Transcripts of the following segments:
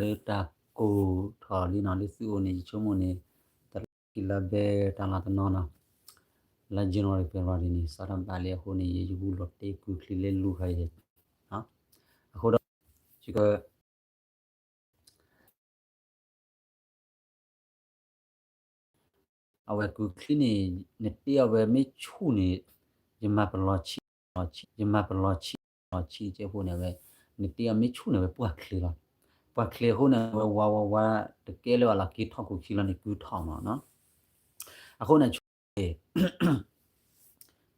လၢတၢ်ကိၢ်ထီၣ်လံနီၤ လၢသုအိၣ်န့ၣ် ယဆိကမိၣ်န့ၣ် တလါခံလါဘဲတၢ်လီၤတနီၤနီၤ လါ January February န့ၣ် စးထီၣ်ဘၣ်လံအဃိန့ၣ် ယယဂူၢ်လီၤတ့ကုၢ်ချံလၢလူၤခါအံၤ အဃိဒီး ယက အဝဲကုၢ်ချံန့ၣ် နတ့အီၤဝဲမ့ၢ်ဆူၣ်န့ၣ် ယမၤပလီၤဆံး, ယမၤပလီၤဆံး, လီၤဆံးကဲဖိန့ၣ်ဝဲ နတ့အီၤမ့ၢ်ဆူၣ်န့ၣ်ဝဲပှၢ်ချ့လီၤ. ပှၢ်ချ့အဃိန့ၣ် ဝဲဝါဝါဝါ တကဲလၢအလီၤက့ၤထီၣ်ကုၢ်ချံလီၤန့ၣ် ကုၢ်ထီၣ်မးနီၤ. အဃိန့ၣ် ဆိၣ်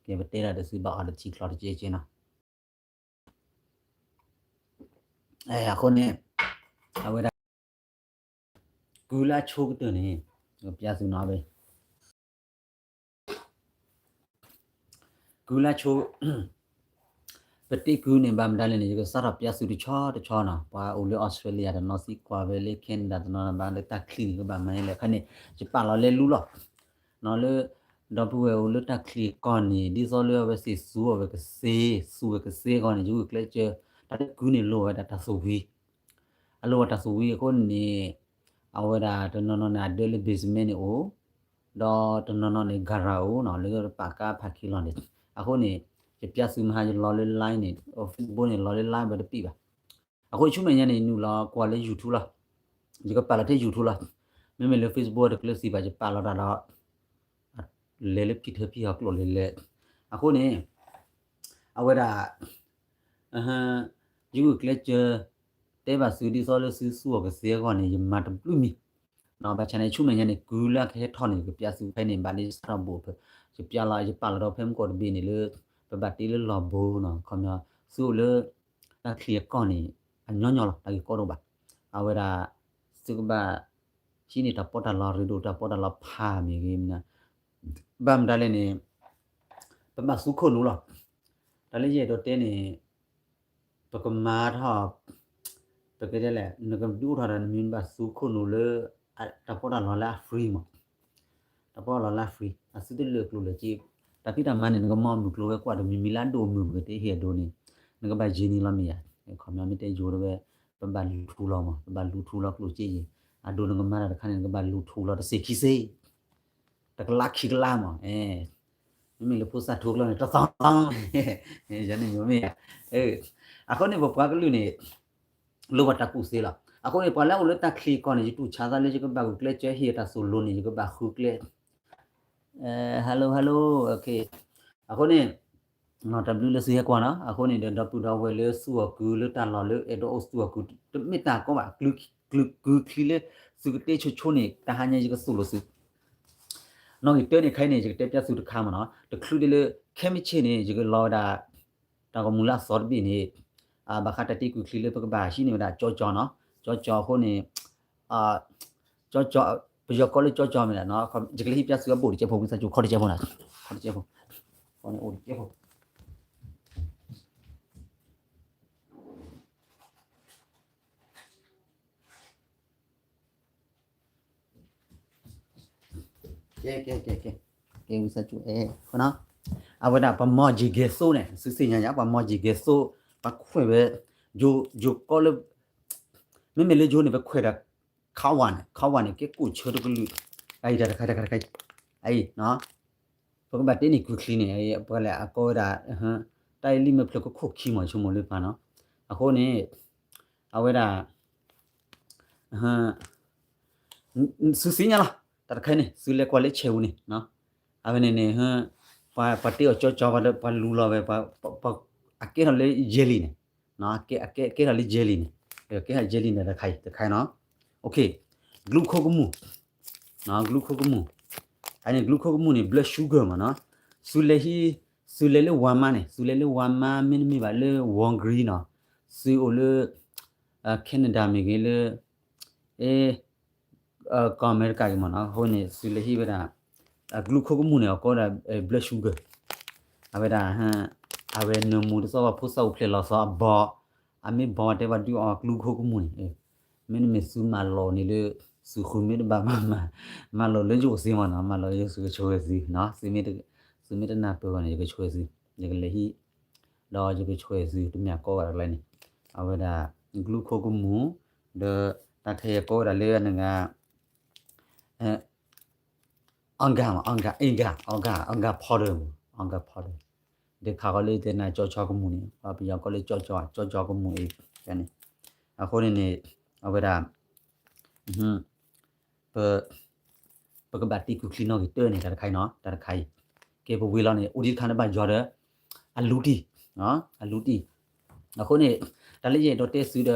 ကဲ ပတဲဒၣ်တစုဘၣ်အီၤတထံချီတကဲကဲနီၤ. အဃိန့ၣ် အဝဲဒၣ် ကုၢ်လၢအဆိကတၢၢ်န့ၣ် ပျဲသုနီၤ ကုၢ်လၢအဆိ ပတ့ကုၢ်န့ၣ် ဘၣ်မတၤလဲၣ်န့ၣ် ယကစးထီၣ်ပျဲသုတဆီတဆီနီၤ. ပှၤအိၣ်လၢအီစထြ့လယါတနီၤသံကွၢ်ဝဲလၢ Canada တနီၤဘၣ်လၢတၢ်ချံန့ၣ် ကဘၣ်မၤန့ၣ်လဲၣ်. ခဲန့ၣ် ယပာ်လီၤလဲလူလီၤ နီၤလၢ ဒီပုၢ်ဝဲၢ်အိၣ်လၢတၢ်ချံအကီၢ်န့ၣ် ဒ်သိးလၢအဝဲသ့ၣ်စူၤဝဲကစ့, စူၤဝဲကစ့အဂီၢ်န့ၣ် ယဂုာ်ကျဲးစၢး တၢ်လၢကုၢ်န့ၣ်လိၣ်ဝဲဒၣ်တၢ်သူၣ်ဝံၤ အလိၣ်ဝဲတၢ်သူၣ်ဝံၤအဃိန့ၣ် အဝဲဒၣ်တနီၤနီၤန့ၣ် အဒၢလၢ basement န့ၣ်အိၣ်, ဒီးတနီၤနီၤန့ၣ် garage အိၣ်နီၤ လၢပာ်ကါ parking lot န့ၣ်. အဃိန့ၣ် ယပျဲသုမဟါ ယလီၤလၢ line န့ၣ် Facebook န့ၣ် လီၤလၢ line ဝဲတပံၢ်ဘၣ်. အဃိဆူမဲာ်ညါန့ၣ် နုာ်လီၤကွၢ်လၢ YouTube လီၤ. ယကပာ်လီၤထဲ YouTube လီၤ. မ့မ့ၢ်လၢ Facebook တကျၢၤစံးဘၣ် ယပာ်လီၤတၢ်ဒီး လဲၤလၢဖံထၢဖံဟီၣ်ကျိၣ်လဲၤလဲၤ. အဃိန့ၣ် အဝဲဒၣ် ယဂုာ်ကျဲးစၢး တဲဘၣ်သုဒ်သိးလၢသုစူၤအီၤကစ့အဂီၢ်န့ၣ် ယမၤတဘျုးမံၤ. ဘၣ်ဆၣ်န့ၣ် ဆူမဲာ်ညါန့ၣ် ကုၢ်လၢအကဟဲထီၣ်န့ၣ် ယကပျဲသုဖဲန့ၣ် ဘၣ်လၢယစးထီၣ်ဘိၣ်ဖဲ ယပျဲလီၤ ယပာ်လီၤဒီးဖဲမုၢ်ကီၢ်တဘ့ၣ်န့ၣ်လၢ ပဘၣ်တ့လၢလီၢ်ဘိနီၤ ခီပညီ သုအိၣ်လၢ တၢ်ချံအကီၢ်န့ၣ် အညီညီလီၤ တၢ်ဂ့ၢ်ကီဒိၣ်ဘၣ်. အဝဲဒၣ် သုကဘၣ် ဟံးန့ၢ်တၢ်ပီးတၢ်လီ ရ့ဒိၣ်တၢ်ပီးတၢ်လီဖးမ့ၢ်ဂ့ၤမနုၤ ဘၣ်မတၤလဲၣ်န့ၣ် ပဘၣ်သူခိၣ်နူာ်လီၤ. တၢ်လၢယအဲၣ်ဒိးတဲန့ၣ် ပကမၤထီၣ် ပကတဲလဲၣ် နကဒုးအိၣ်ထီၣ်ဒီးနမံၤနဘၣ်သူခိၣ်နူာ်လၢ တၢ်ပီးတၢ်လီလၢအ free မး တၢ်ပီးတၢ်လီလၢအ free အသုတလၢာ်ကျိၤလၢာ်စ့ တၢ်ဖံးတၢ်မၤန့ၣ် နကမၤမုၢ်ကျိၤဝဲကွၢ်ဒီး မံၤမံၤလၢအဒိၣ်အမုၢ်ပကတဲဟ့ၣ်အဒိန့ၣ် နကဘၣ်ယံၤန့ၣ်လီၤမ့ၢ်ဧါ. ခီပညီမ့ၢ်တဲယိၤတဝဲ ပဘၣ်လူၤထူလီၤမး ပဘၣ်လူၤထူလီၤကျိၣ်စ့ယံၤ အဒိနကမၤတၢ်တခါန့ၣ် နကဘၣ်လူၤထူလီၤတစ့ခံစ့ တကလးခံကလးမး မ့မ့ၢ်လၢဖိသၣ်ထူကျီန့ၣ် တသီသီ ယန့ၣ်မ့ၢ်မ့ၢ် အဃိန့ၣ် ပပှၤကလုာ်န့ၣ် လိၣ်ဘၣ်တၢ်ကူၣ်သ့လီၤ. အဃိန့ၣ် ပှၤလၢအအိၣ်လၢတၢ်ချံကီၢ်န့ၣ် ယတူၢ်ဆါသးလၢယကဘၣ်ဂုာ်ကျဲးစၢးဟ့ၣ်တၢ်သိၣ်လိန့ၣ် ယကဘၣ်ဃုကျဲ hello hello အဃိန့ၣ် တၢ်ဘျုးလၢသုဟဲကွၢ်နီၤ အဃိန့ၣ်ဒီး ဒီပုၢ်ဒီဝဲၢ်လၢသူၣ်အီၤကုၢ်လၢတၢ်လီၢ်လၢအဲၣ်ဒိးအိၣ်သူၣ်အီၤကုၢ် တမ့ၢ်တၢ်ကီဘၣ် ကုၢ်ချံလၢ သုကတဲဆိဆိန့ၣ် တဟါညါယကသိၣ်လိာ်သု နီၣ်ဂံၢ်တၢန့ၣ်ခဲအံၤန့ၣ် ယကတဲပျဲသုတခါမးနီၤ တချုးဒ်လၢ ခဲမုၢ်ဆ့ၣ်န့ၣ် ယကလီၤဝဲဒၣ် တၢ်ဂီၤမူလၢအသီတဘ့ၣ်န့ၣ် ဘၣ်ဃးတၢ်တ့ကုၢ်ချံလၢပကဘၣ်ဟံးန့ၢ်ဝဲဒၣ်ကၠီကၠီနီၤ ကၠီကၠီအဃိန့ၣ် ကၠီကၠီ ပယီၤကိးလၢကၠီကၠီမ့ၢ်ဒၣ်နီၤ ယကလဲၤဟံးပျဲသုအဘိၣ်တကဲးဖိ ဝံသးစူၤ ခီတကဲးဖိနီၤ ခီတကဲးဖိ ခီန့ၣ်အိၣ်တကဲးဖိ ကဲ ကဲ ကဲ ကဲ ကဲ ဝံသးစူၤ အဲ အဝဲဒၣ်ပှၤမီၤယံၤဂဲၤသိန့ၣ် သုသ့ၣ်ညါညါ ပှၤမီၤယံၤဂဲၤသိ ပှၤခွဲးဝဲ ယိၤ ယိၤကီလၢ မ့မ့ၢ်လၢယိၤန့ၣ် ပခွဲးဒီး ခါဝါန့ၣ် ခါဝါန့ၣ် ကဲကိၣ်ဆၢတကလုာ် အအံၤတၢ်တခါ တၢ်တခါ အအံၤ ပကဘၣ်တ့န့ၢ်ကုၢ်ချံန့ၣ် ပှၤလဲၣ်အကိးဝဲဒၣ် တၢ်အံၤလံမ့ၢ်ဖျၢၣ်ကခိၣ်ခံမီၤ ဆိကမိၣ်လၢပှၤနီၤ အဃိန့ၣ် အဝဲဒၣ် သုသ့ၣ်ညါလီၤ တၢ်တခါန့ၣ် သုလဲၤကွၢ်လၢဆဲးပူၤန့ၣ် အဝဲန့ၣ်န့ၣ် ပှၤ ပှၤတ့အီၤကၠီကၠီ ပှၤလူလီၤဝဲ ပှၤ အကဲထီၣ်လၢယဲလံၤန့ၣ် အကဲ အကဲ ကဲထီၣ်လၢယဲလံၤန့ၣ် ကဲထီၣ်ယဲလံၤန့ၣ် တခါအံၤ တခါအံၤနီၤ glucose ကမူၣ် glucose ကမူၣ် အန့ၣ် glucose ကမူၣ်န့ၣ် blood sugar မးနီၤ သုလဲၤဟံး သုလဲၤလၢ Walmart န့ၣ် သုလဲၤလၢ Walmart မ့တမ့ၢ်ဘၣ်လၢ Walgreens နီၤ သုအိၣ်လၢ Canada မ့ၢ်ဂ့ၤလၢ အဲ ကီၢ်အမဲရကၤဂ့ၤမးနီၤ အဃိန့ၣ် သုလဲၤဟံးဝဲဒၣ် glucose ကမူၣ်န့ၣ် အကိးဝဲဒၣ် blood sugar အဝဲဒၣ် အဝဲနၢမူတသီဘၣ် ဖိသၣ်အိၣ်ဖျဲၣ်လီၤသီအဘီ အမ့ၢ်ဘီတဲဘၣ်ဒုးအီ glucose ကမူၣ်န့ၣ် မ့တမ့ၢ်သုမၤလီၤန့ၣ်လၢ သုဃုမ့ၢ်တဘၣ်မၤ မၤလီၤလၢယအိၣ်သ့မးနီၤ မၤလီၤယသုကဆိၣ်ဂ့ၤသု သုမ့ၢ်တနၢ်ပၢၢ်ဘၣ်န့ၣ် ယကဆိၣ်ဂ့ၤသု ယကလဲၤဟံး ဒီးယကဆိၣ်ဂ့ၤသုတမ့ၢ်အကိးဘၣ်တကျဲန့ၣ် အဝဲဒၣ် glucose ကမူၣ် ဒီး တၢ်ခဲအံၤကိးဝဲဒၣ်လၢနဂၤ အီၣ်ဂၤမး အီၣ်ဂၤ အီၣ်ဂၤ အီၣ်ဂၤ အီၣ်ဂၤ powder မး အီၣ်ဂၤ powder ဒ်ခးဃီလၢတဲနၤကၠီကၠီကမူၣ်န့ၣ် ပယီၤကိးလၢကၠီကၠီ ကၠီကၠီကမူၣ်အံၤန့ၣ် အဃိန့ၣ်န့ၣ် အဝဲဒၣ် ပ ပကဘၣ်တံၢ်ကူၣ်ချံနီၣ်ဂံၢ်တၢန့ၣ် တၢ်တခါအံၤနီၤ တၢ်တခါအံၤ ကဲပဝံၤလီၤန့ၣ် အိၣ်ဒံးတခါန့ၣ်ဘၣ်ယီၤဒီး အလူတံၢ် အလူတံၢ် အဃိန့ၣ် တၢ်လၢယအဲၣ်ဒိးတဲသုဒီး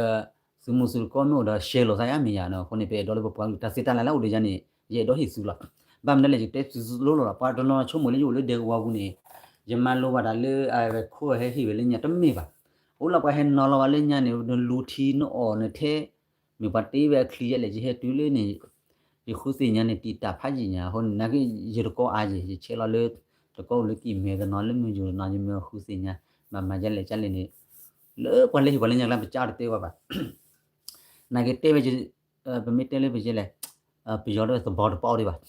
သုးမုၢ်သုးကီၢ်မ့ၢ်အိၣ်ဒီး share လိာ်သးယါမ့ၢ်ယါနီၤ အဃိန့ၣ် ပအဲၣ်ဒိးလၢပပှၤကလုာ် တၢ်စံးတၢ်လၢ်လၢအိၣ်ဒီးယါန့ၣ် ယအဲၣ်ဒိးဟ့ၣ်သုလီၤ ဘၣ်မနုၤလဲၣ် ယတဲသုလိၤလိၤလီၤ ပှၤတနီၤဆိကမိၣ်လၢယအိၣ်လၢဒဲကဝီၤပူၤန့ၣ် ယမၤလိဘၣ်တၢ်လၢအဝဲခိၣ်ဟဲဟ့ၣ်ဝဲလၢညါ တမ့ၢ်ဘၣ် အိၣ်လၢပှၤဟဲနီၤလီၤဝဲလၢညါန့ၣ် နလူၤထံနအီၣ်နထဲ မ့ၢ်ပှၤတ့ဝဲအချံယဲလဲၣ် ယဟဲတုၤလၢန့ၣ် ယဃုသ့ၣ်ညါန့ၣ် တံာ်တာ်ဖးယံာ်ညါ အဃိန့ၣ် နာ်က့ ယတကီအါယဲၢ် ယဆဲးလီၤလၢ တကီအိၣ်လၢကံၢ်မဲာ်တနီၤ လၢမုၢ်ယူၤတနီၤ ယမ့ၢ်ဃုသ့ၣ်ညါ ဘၣ်မၤဒ်လဲၣ်ဒ်လဲၣ်န့ၣ် လၢပှၤလၢဟ့ၣ်ပှၤလၢညါကျါ ပကၢ်တတဲဝဲဘၣ် နာ်က့တဲဝဲ ပမ့ၢ်တဲလၢပယဲလဲၣ် ပယီၤတသဘီတပီၣ်ဒံးဘၣ်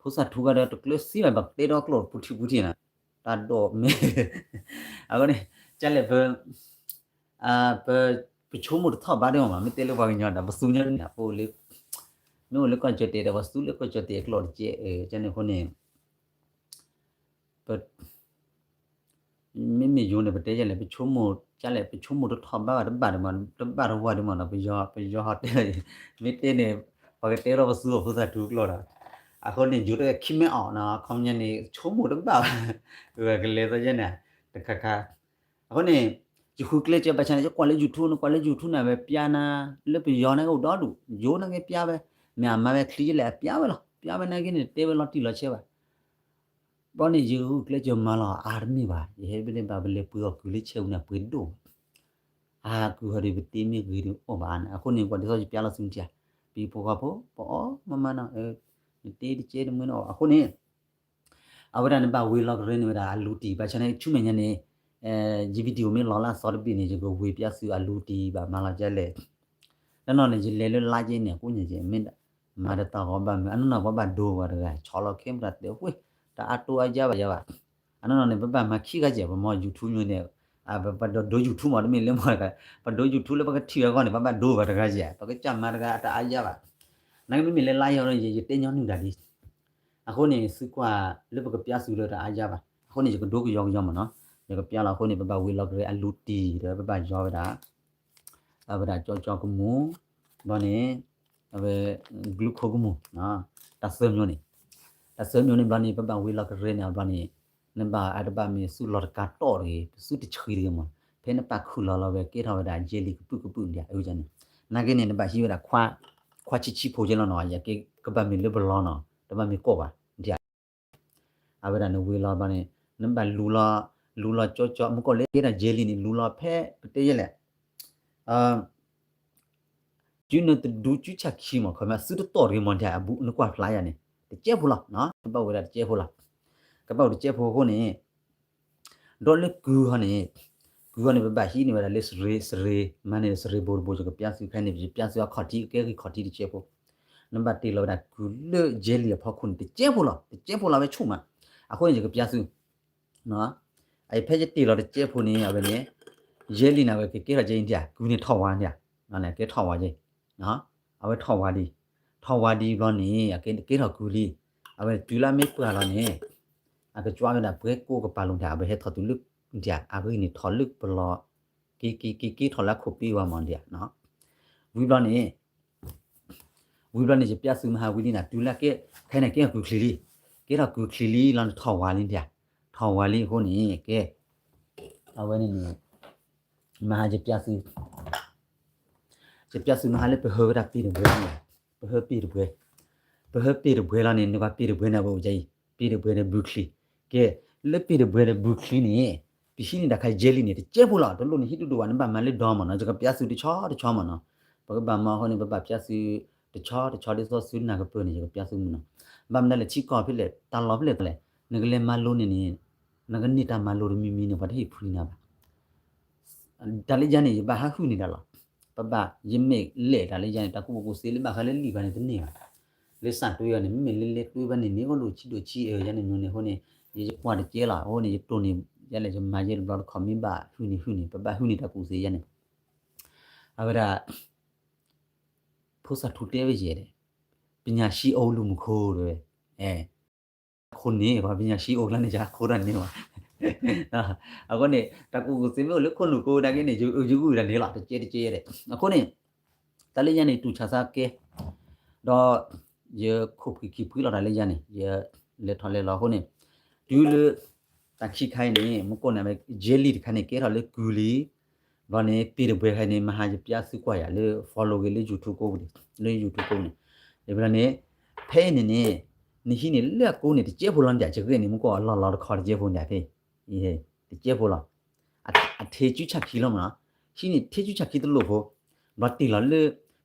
ဖိသၣ်ထူကဒီးတကျၢၤစံးဘၣ် ပကတဲဒီးကျိာ်တပူၤထံပူၤထံနီၤ တၢ်ဒိၣ်မ့ၢ် အဃိန့ၣ် ကၢ်လဲၣ်ပ ပ ပဆိကမိၣ်တထီၣ်ဘးဒံးမး မ့ၢ်တဲလၢပှၤကညီဒီး ပသူညီန့ၣ် ပအိၣ်လၢ မ့ၢ်အိၣ်လၢကီၢ်ကၠီၣ်တဲာ်ဒီး ပသူလၢကီၢ်ကၠီၣ်တဲာ်အကျိာ်တကဲ ကန့ၣ်အဃိန့ၣ် ပ မ့မ့ၢ်ယိၤန့ၣ် ပတဲယဲလဲၣ် ပဆိကမိၣ် ကၢ်လဲၣ် ပဆိကမိၣ်တထီၣ်ဘးဘၣ် တဘၣ်တမး တဘၣ်တဝါဒံးမးနီၤ ပယီၤ ပယီၤဟီတဲလီၤ မ့ၢ်တဲန့ၣ် ပှၤကတဲထီၣ်ပသူအဖိသၣ်ထူကျိာ်ဒီး အဃိန့ၣ် ယိၤတဝဲခံမ့ၢ်အီၣ်နီၤ ခီပညီန့ၣ် ဆိကမိၣ်တဘၣ်ဘၣ် ကလဲၤသီယဲန့ၣ် တခါခါ အဃိန့ၣ် ယဃုကျဲးစၢးဘၣ်ဆၣ်န့ၣ် ယကွၢ်လၢ YouTube န့ၣ် ကွၢ်လၢ YouTube န့ၣ် အဝဲပျါနၤ လၢပယီၤန့ၣ်ကအိၣ်ဒီဒူၣ် ယိၤန့ၣ်က့ပျါဝဲ မ့ၢ်အမၤဝဲချံယဲလဲၣ် အပျါဝဲလီၤ ပျါဝဲနာ်က့န့ၣ် တဲဝဲလီၤတံၢ်လီၤဆဲးဘၣ် ဘျီန့ၣ် ယဃုကျဲးစၢးမၤလီၤအါတမ့ၢ်ဘၣ် ယဟဲဘၣ်န့ၣ်ဘၣ် ပလဲၤပှ့ၤအီၣ်ကုၢ်လၢဆဲးပူၤန့ၣ် ပှ့ၤဒိၣ် အကုၢ်ဟီဒီး ပတ့မ့ၢ်ဂ့ၤဒီးအိၣ်ဘၣ်န့ၣ် အဃိန့ၣ် ပှၤဒ်သိးယပျါလီၤဆူနထံၣ် ပဟံၣ်ဖိဃီဖိ ပအီၣ်မးမးနီၤ နတ့တကဲတမ့ၢ်န့ၣ်အီၣ် အဃိန့ၣ် အဝဲဒၣ်နဘၣ်ဝ့ၤလီၤကရၢန့ၣ်ဝဲဒၣ်အလူတံၢ် ဘၣ်ဆၣ်န့ၣ် ဆူမဲာ်ညါန့ၣ် ယ video မ့ၢ်လီၤလၢအသီတဘ့ၣ်န့ၣ် ယကဝ့ၤပျါသုအလူတံၢ်ဘၣ်မၤလီၤကလဲၣ် တနီၤန့ၣ် ယလဲၤလၢ live ယဲန့ၣ် အကိးညါကဲ မ့ၢ်မၤတတီၤဂီၤဘၣ်မုာ် အနီၢ်နီၢ်ပှၤဘၣ်ဒိဝဲတဂၤ ဆီလီၤခဲမတၤတဲဝဲ တအါတိအါယါဘၣ်ယါဘၣ် အနီၢ်နီၢ်န့ၣ် ပဘၣ်မၤခံဂၤကဲ ပမ့ၢ် YouTube ညိန့ၣ် ပဒိး YouTube မ့ၢ်တမ့ၢ်လၢမ့ၢ်တဂၤ ပဒိး YouTube လၢပကထံၣ်ဝဲအဂီၢ်န့ၣ် ပဘၣ်ဒိဝဲတဂၤကဲ ပကစၢ်မၤတဂၤတအါယါဘၣ် နာ်က့မ့မ့ၢ်လၢ live အီၤဒီး ယတဲညီနုၢ်ဒၣ်လံ အဃိန့ၣ် သုကွၢ်လၢပကပျါသုလၢတအါယါဘၣ် အဃိန့ၣ် ယကဒိကယီကယီမ့ၢ်နီၤ ယကပျါလီၤအဃိန့ၣ် ပဘၣ်ဝ့ၤလီၤကရၢအလူတံၢ်ဒီး ပဘၣ်ယီဝဲဒၣ် အဝဲဒၣ်ကၠီကၠီကမူၣ် ဘျီန့ၣ် အဝဲ glucose ကမူၣ် တၢ်သၢမံၤန့ၣ် တၢ်သၢမံၤန့ၣ်ဘျီန့ၣ် ပဘၣ်ဝ့ၤလီၤကရၢန့ၣ် ဘျီန့ၣ် နဘၣ်အတဘၣ်မ့ၢ်သုလီၤတကးတီၢ်တဂ့ၤ သုတဆှံတဂ့ၤမး ဖဲနပာ်ခုၣ်လီၤလီၤဝဲကဲထီၣ်ဝဲဒၣ် jelly ကပုၢ်ကပုၢ်ဒံး အဝဲန့ၣ် နာ်က့န့ၣ် နဘၣ်ဟံးဝဲဒၣ် ခွါဆံဆံဖိကဲလီၤနီၤ ယကဲကဘၣ်မ့ၢ်လၢပလီၤနီၤ တဘၣ်မ့ၢ်ကိးဘၣ် အဝဲဒၣ်နဝ့ၤလီၤဘျီန့ၣ် နဘၣ်လူလီၤ လူလီၤကၠီကၠီ မ့ၢ်ကိးလၢကဲဒၣ် jelly န့ၣ် လူလီၤဖဲ ပတဲယဲလဲၣ် ကုနတဒူကုဆၣ်ခံမး ခီမ့ၢ်သုတတီၢ်တဂ့ၤမး နကွၢ်ဖျါယၤန့ၣ် တကဲဖိလီၤ ကဘၣ်ဝဲဒၣ်တကဲဖိလီၤ ကဘၣ်အိၣ်တကဲဖိအဃိန့ၣ် ဒီးလၢကုဟီန့ၣ် ကုဟီန့ၣ် ပဘၣ်ဟံးန့ၢ်ဝဲဒၣ်လၢစရ့ စရ့ မၤန့ၢ်စရ့ဘိတဘိ ယကပျါသုခဲန့ၣ် ယပျါသုအခီၣ်ထံး ကဲဂ့ၤခီၣ်ထံးတကဲဖိ နဘၣ်တ့ၢ်လီၤဝဲဒၣ်ကုလၢ jelly အဖီခိၣ်န့ၣ် တကဲဖိလီၤ တကဲဖိလီၤဝဲဆူၣ်မး အဃိန့ၣ် ယကပျါသု ဖဲယတ့ၢ်လီၤတကဲဖိန့ၣ် အဝဲန့ၣ် jelly န့ၣ် အဝဲကကဲထီၣ် jelly ဒံး ကုန့ၣ်ထီၣ်ဝါဒံး ကဲထီၣ်ဝါ အဝဲထီၣ်ဝါဒံး ထီၣ်ဝါဒံးဘျီန့ၣ် အကဲထီၣ်ကုလံ အဝဲတုၤလၢအမ့ၢ်ပှၢ်လီၤန့ၣ် အကကွၢ်ဝဲဒၣ်ပှဲၤကိးကပၤလိၤဒံး အဝဲဟဲထီၣ်တုၤလၢဒံး အဂ့ၢ်န့ၣ်ထီၣ်လၢပလီၢ် က့ၤက့ၤက့ၤက့ၤထီၣ်လၢအခိၣ်ပ့ၤဝဲမးဒံး ဝံၤဘျီန့ၣ် ဝံၤဘျီန့ၣ် ယပျါသုမဟါဝံၤလံန့ၣ် တုၤလၢကဲ ခဲန့ၣ်ကဲထီၣ်ကုၢ်ချံလံ ကဲထီၣ်ကုၢ်ချံလံလီၤန့ၣ် ထီၣ်ဝါလံဒံး ထီၣ်ဝါလံအဃိန့ၣ် ကဲ အဝဲန့ၣ်န့ၣ် မဟါယပျါသု ယပျါသုမဟါလၢပဟၢဝဲဒၣ်ပ့ၢ်တဘှဲၤန့ၣ် ပဟၢပ့ၢ်တဘှဲၤ ပဟၢပ့ၢ်တဘှဲၤလီၤန့ၣ် နကွၢ်ပ့ၢ်တဘှဲၤန့ၣ် အဝဲအိၣ်ယါအံၤ ပ့ၢ်တဘှဲၤန့ၣ် ဘုချံ ကဲ လၢပ့ၢ်တဘှဲၤန့ၣ် ဘုချံန့ၣ် ပဟံးန့ၢ်တၢ်ခါ jelly န့ၣ် တကဲဖိလီၤ တလိၣ်န့ၣ်ဟံးဒိၣ်ဒိၣ်ဘၣ် နဘၣ်မၤလၢဒီမးနီၤ ယကပျါသုတဆီတဆီမးနီၤ ပကဘၣ်မၤအဃိန့ၣ် ပဘၣ်ပျါသု တဆီတဆီဒ်သိးသုနၢ်ကပၢၢ်န့ၣ် ယကပျါသုမးနီၤ ဘၣ်မနုၤလဲၣ် ထံကီၢ်ဖဲလဲၣ် တၢ်လီၢ်ဖဲလဲၣ်လဲၣ် နကလဲၤမၤလိန့ၣ်န့ၣ် နကန့ၢ်တၢ်မၤလိတမံၤမံၤန့ၣ် ပှၤတဟ့ၣ်ဖှံနၤဘၣ် တၢ်လၢယၤန့ၣ် ယဘၣ်ဟးဟုၣ်န့ၢ်တၢ်လီၤ. ပဘၣ် ယမ့ၢ်လဲၤတၢ်လၢယၤန့ၣ် တၢ်ကူၣ်ဘၣ်ကူၣ်သ့လၢဘၣ်ဃးလၢလံာ်ဘၣ်န့ၣ်တန့ၢ်ဘၣ်. လၢစးတွဲအီၤန့ၣ် မ့မ့ၢ်လၢလဲၤတွဲဘၣ်န့ၣ်န့ၣ် အိၣ်လၢဆံးဒိၣ်ဆံးအၢယၤန့ၣ်မ့ၢ်န့ၣ်အဃိန့ၣ် ယကွၢ်တကဲလီၤ. အဃိန့ၣ် ယတိၢ်န့ၣ် ယလဲၤယမၤယဲတဘျီတခီၣ် မ့ၢ်ဘၣ်ဟုၣ်န့ၣ်ဟုၣ်န့ၣ် ပဘၣ်ဟုၣ်န့ၢ်တၢ်ကူၣ်သ့ယၤန့ၣ် အဝဲဒၣ် ဖိသၣ်ထူတဲဝဲယဲၢ်ဒီး ပညာရှိအိၣ်လူၤမူခိၣ်တဲဝဲ, အဲ ခိၣ်န့ၣ် ပှၤပညာရှိအိၣ်ကျါန့ၣ် ယခိၣ်တၢ်န့ၣ်ဘၣ်. အဃိန့ၣ် တၢ်ကူၣ်ကူၣ်သ့မ့ၢ်အိၣ်လၢခိၣ်နူာ်ကိးနာ်က့န့ၣ် ယဂုာ်တၢ်န့ၣ်လီၤ တကဲတကဲဒီး အဃိန့ၣ် တၢ်လၢယၤန့ၣ် တူၢ်ဆါသးကဲ ဒီး ယခိၣ်ဖှံခံဖှံလီၤတၢ်လၢယၤန့ၣ် ယလဲၤထီၣ်လဲၤလီၤအဃိန့ၣ် တုၤလၢ တၢ်ခံခါအံၤန့ၣ် မ့ၢ်ကိးန့ၣ် ယဲလံာ်တခါန့ၣ် ကဲထီၣ်လၢကုၢ်လံ ဘျီန့ၣ် ပ့ၢ်တဘှဲးခါန့ၣ် မဟါယပျၢ်သုကွၢ်ယၤလၢ follow ဂ့ၤလၢ YouTube ကိးပူၤန့ၣ် လၢ YouTube ကိးပူၤန့ၣ် ဘျီန့ၣ် ဖဲအံၤန့ၣ်န့ၣ် နဟံးန့ၢ်လၢအကိးန့ၣ် တကဲဖိလီၤန့ၣ် ယကဂ့ၢ်န့ၣ် မ့ၢ်ကိးအလီၢ်လီၤတခီတကဲဖိန့ၣ်ဖဲ တကဲဖိလီၤ. အထ့ၣ်စုဆၣ်ခံလီၤမးနီၤ, ဟံးန့ၢ်ထ့ၣ်စုဆၣ်ခံတလိၣ်ဖိ, ဘျီတ့ၢ်လီၤလၢ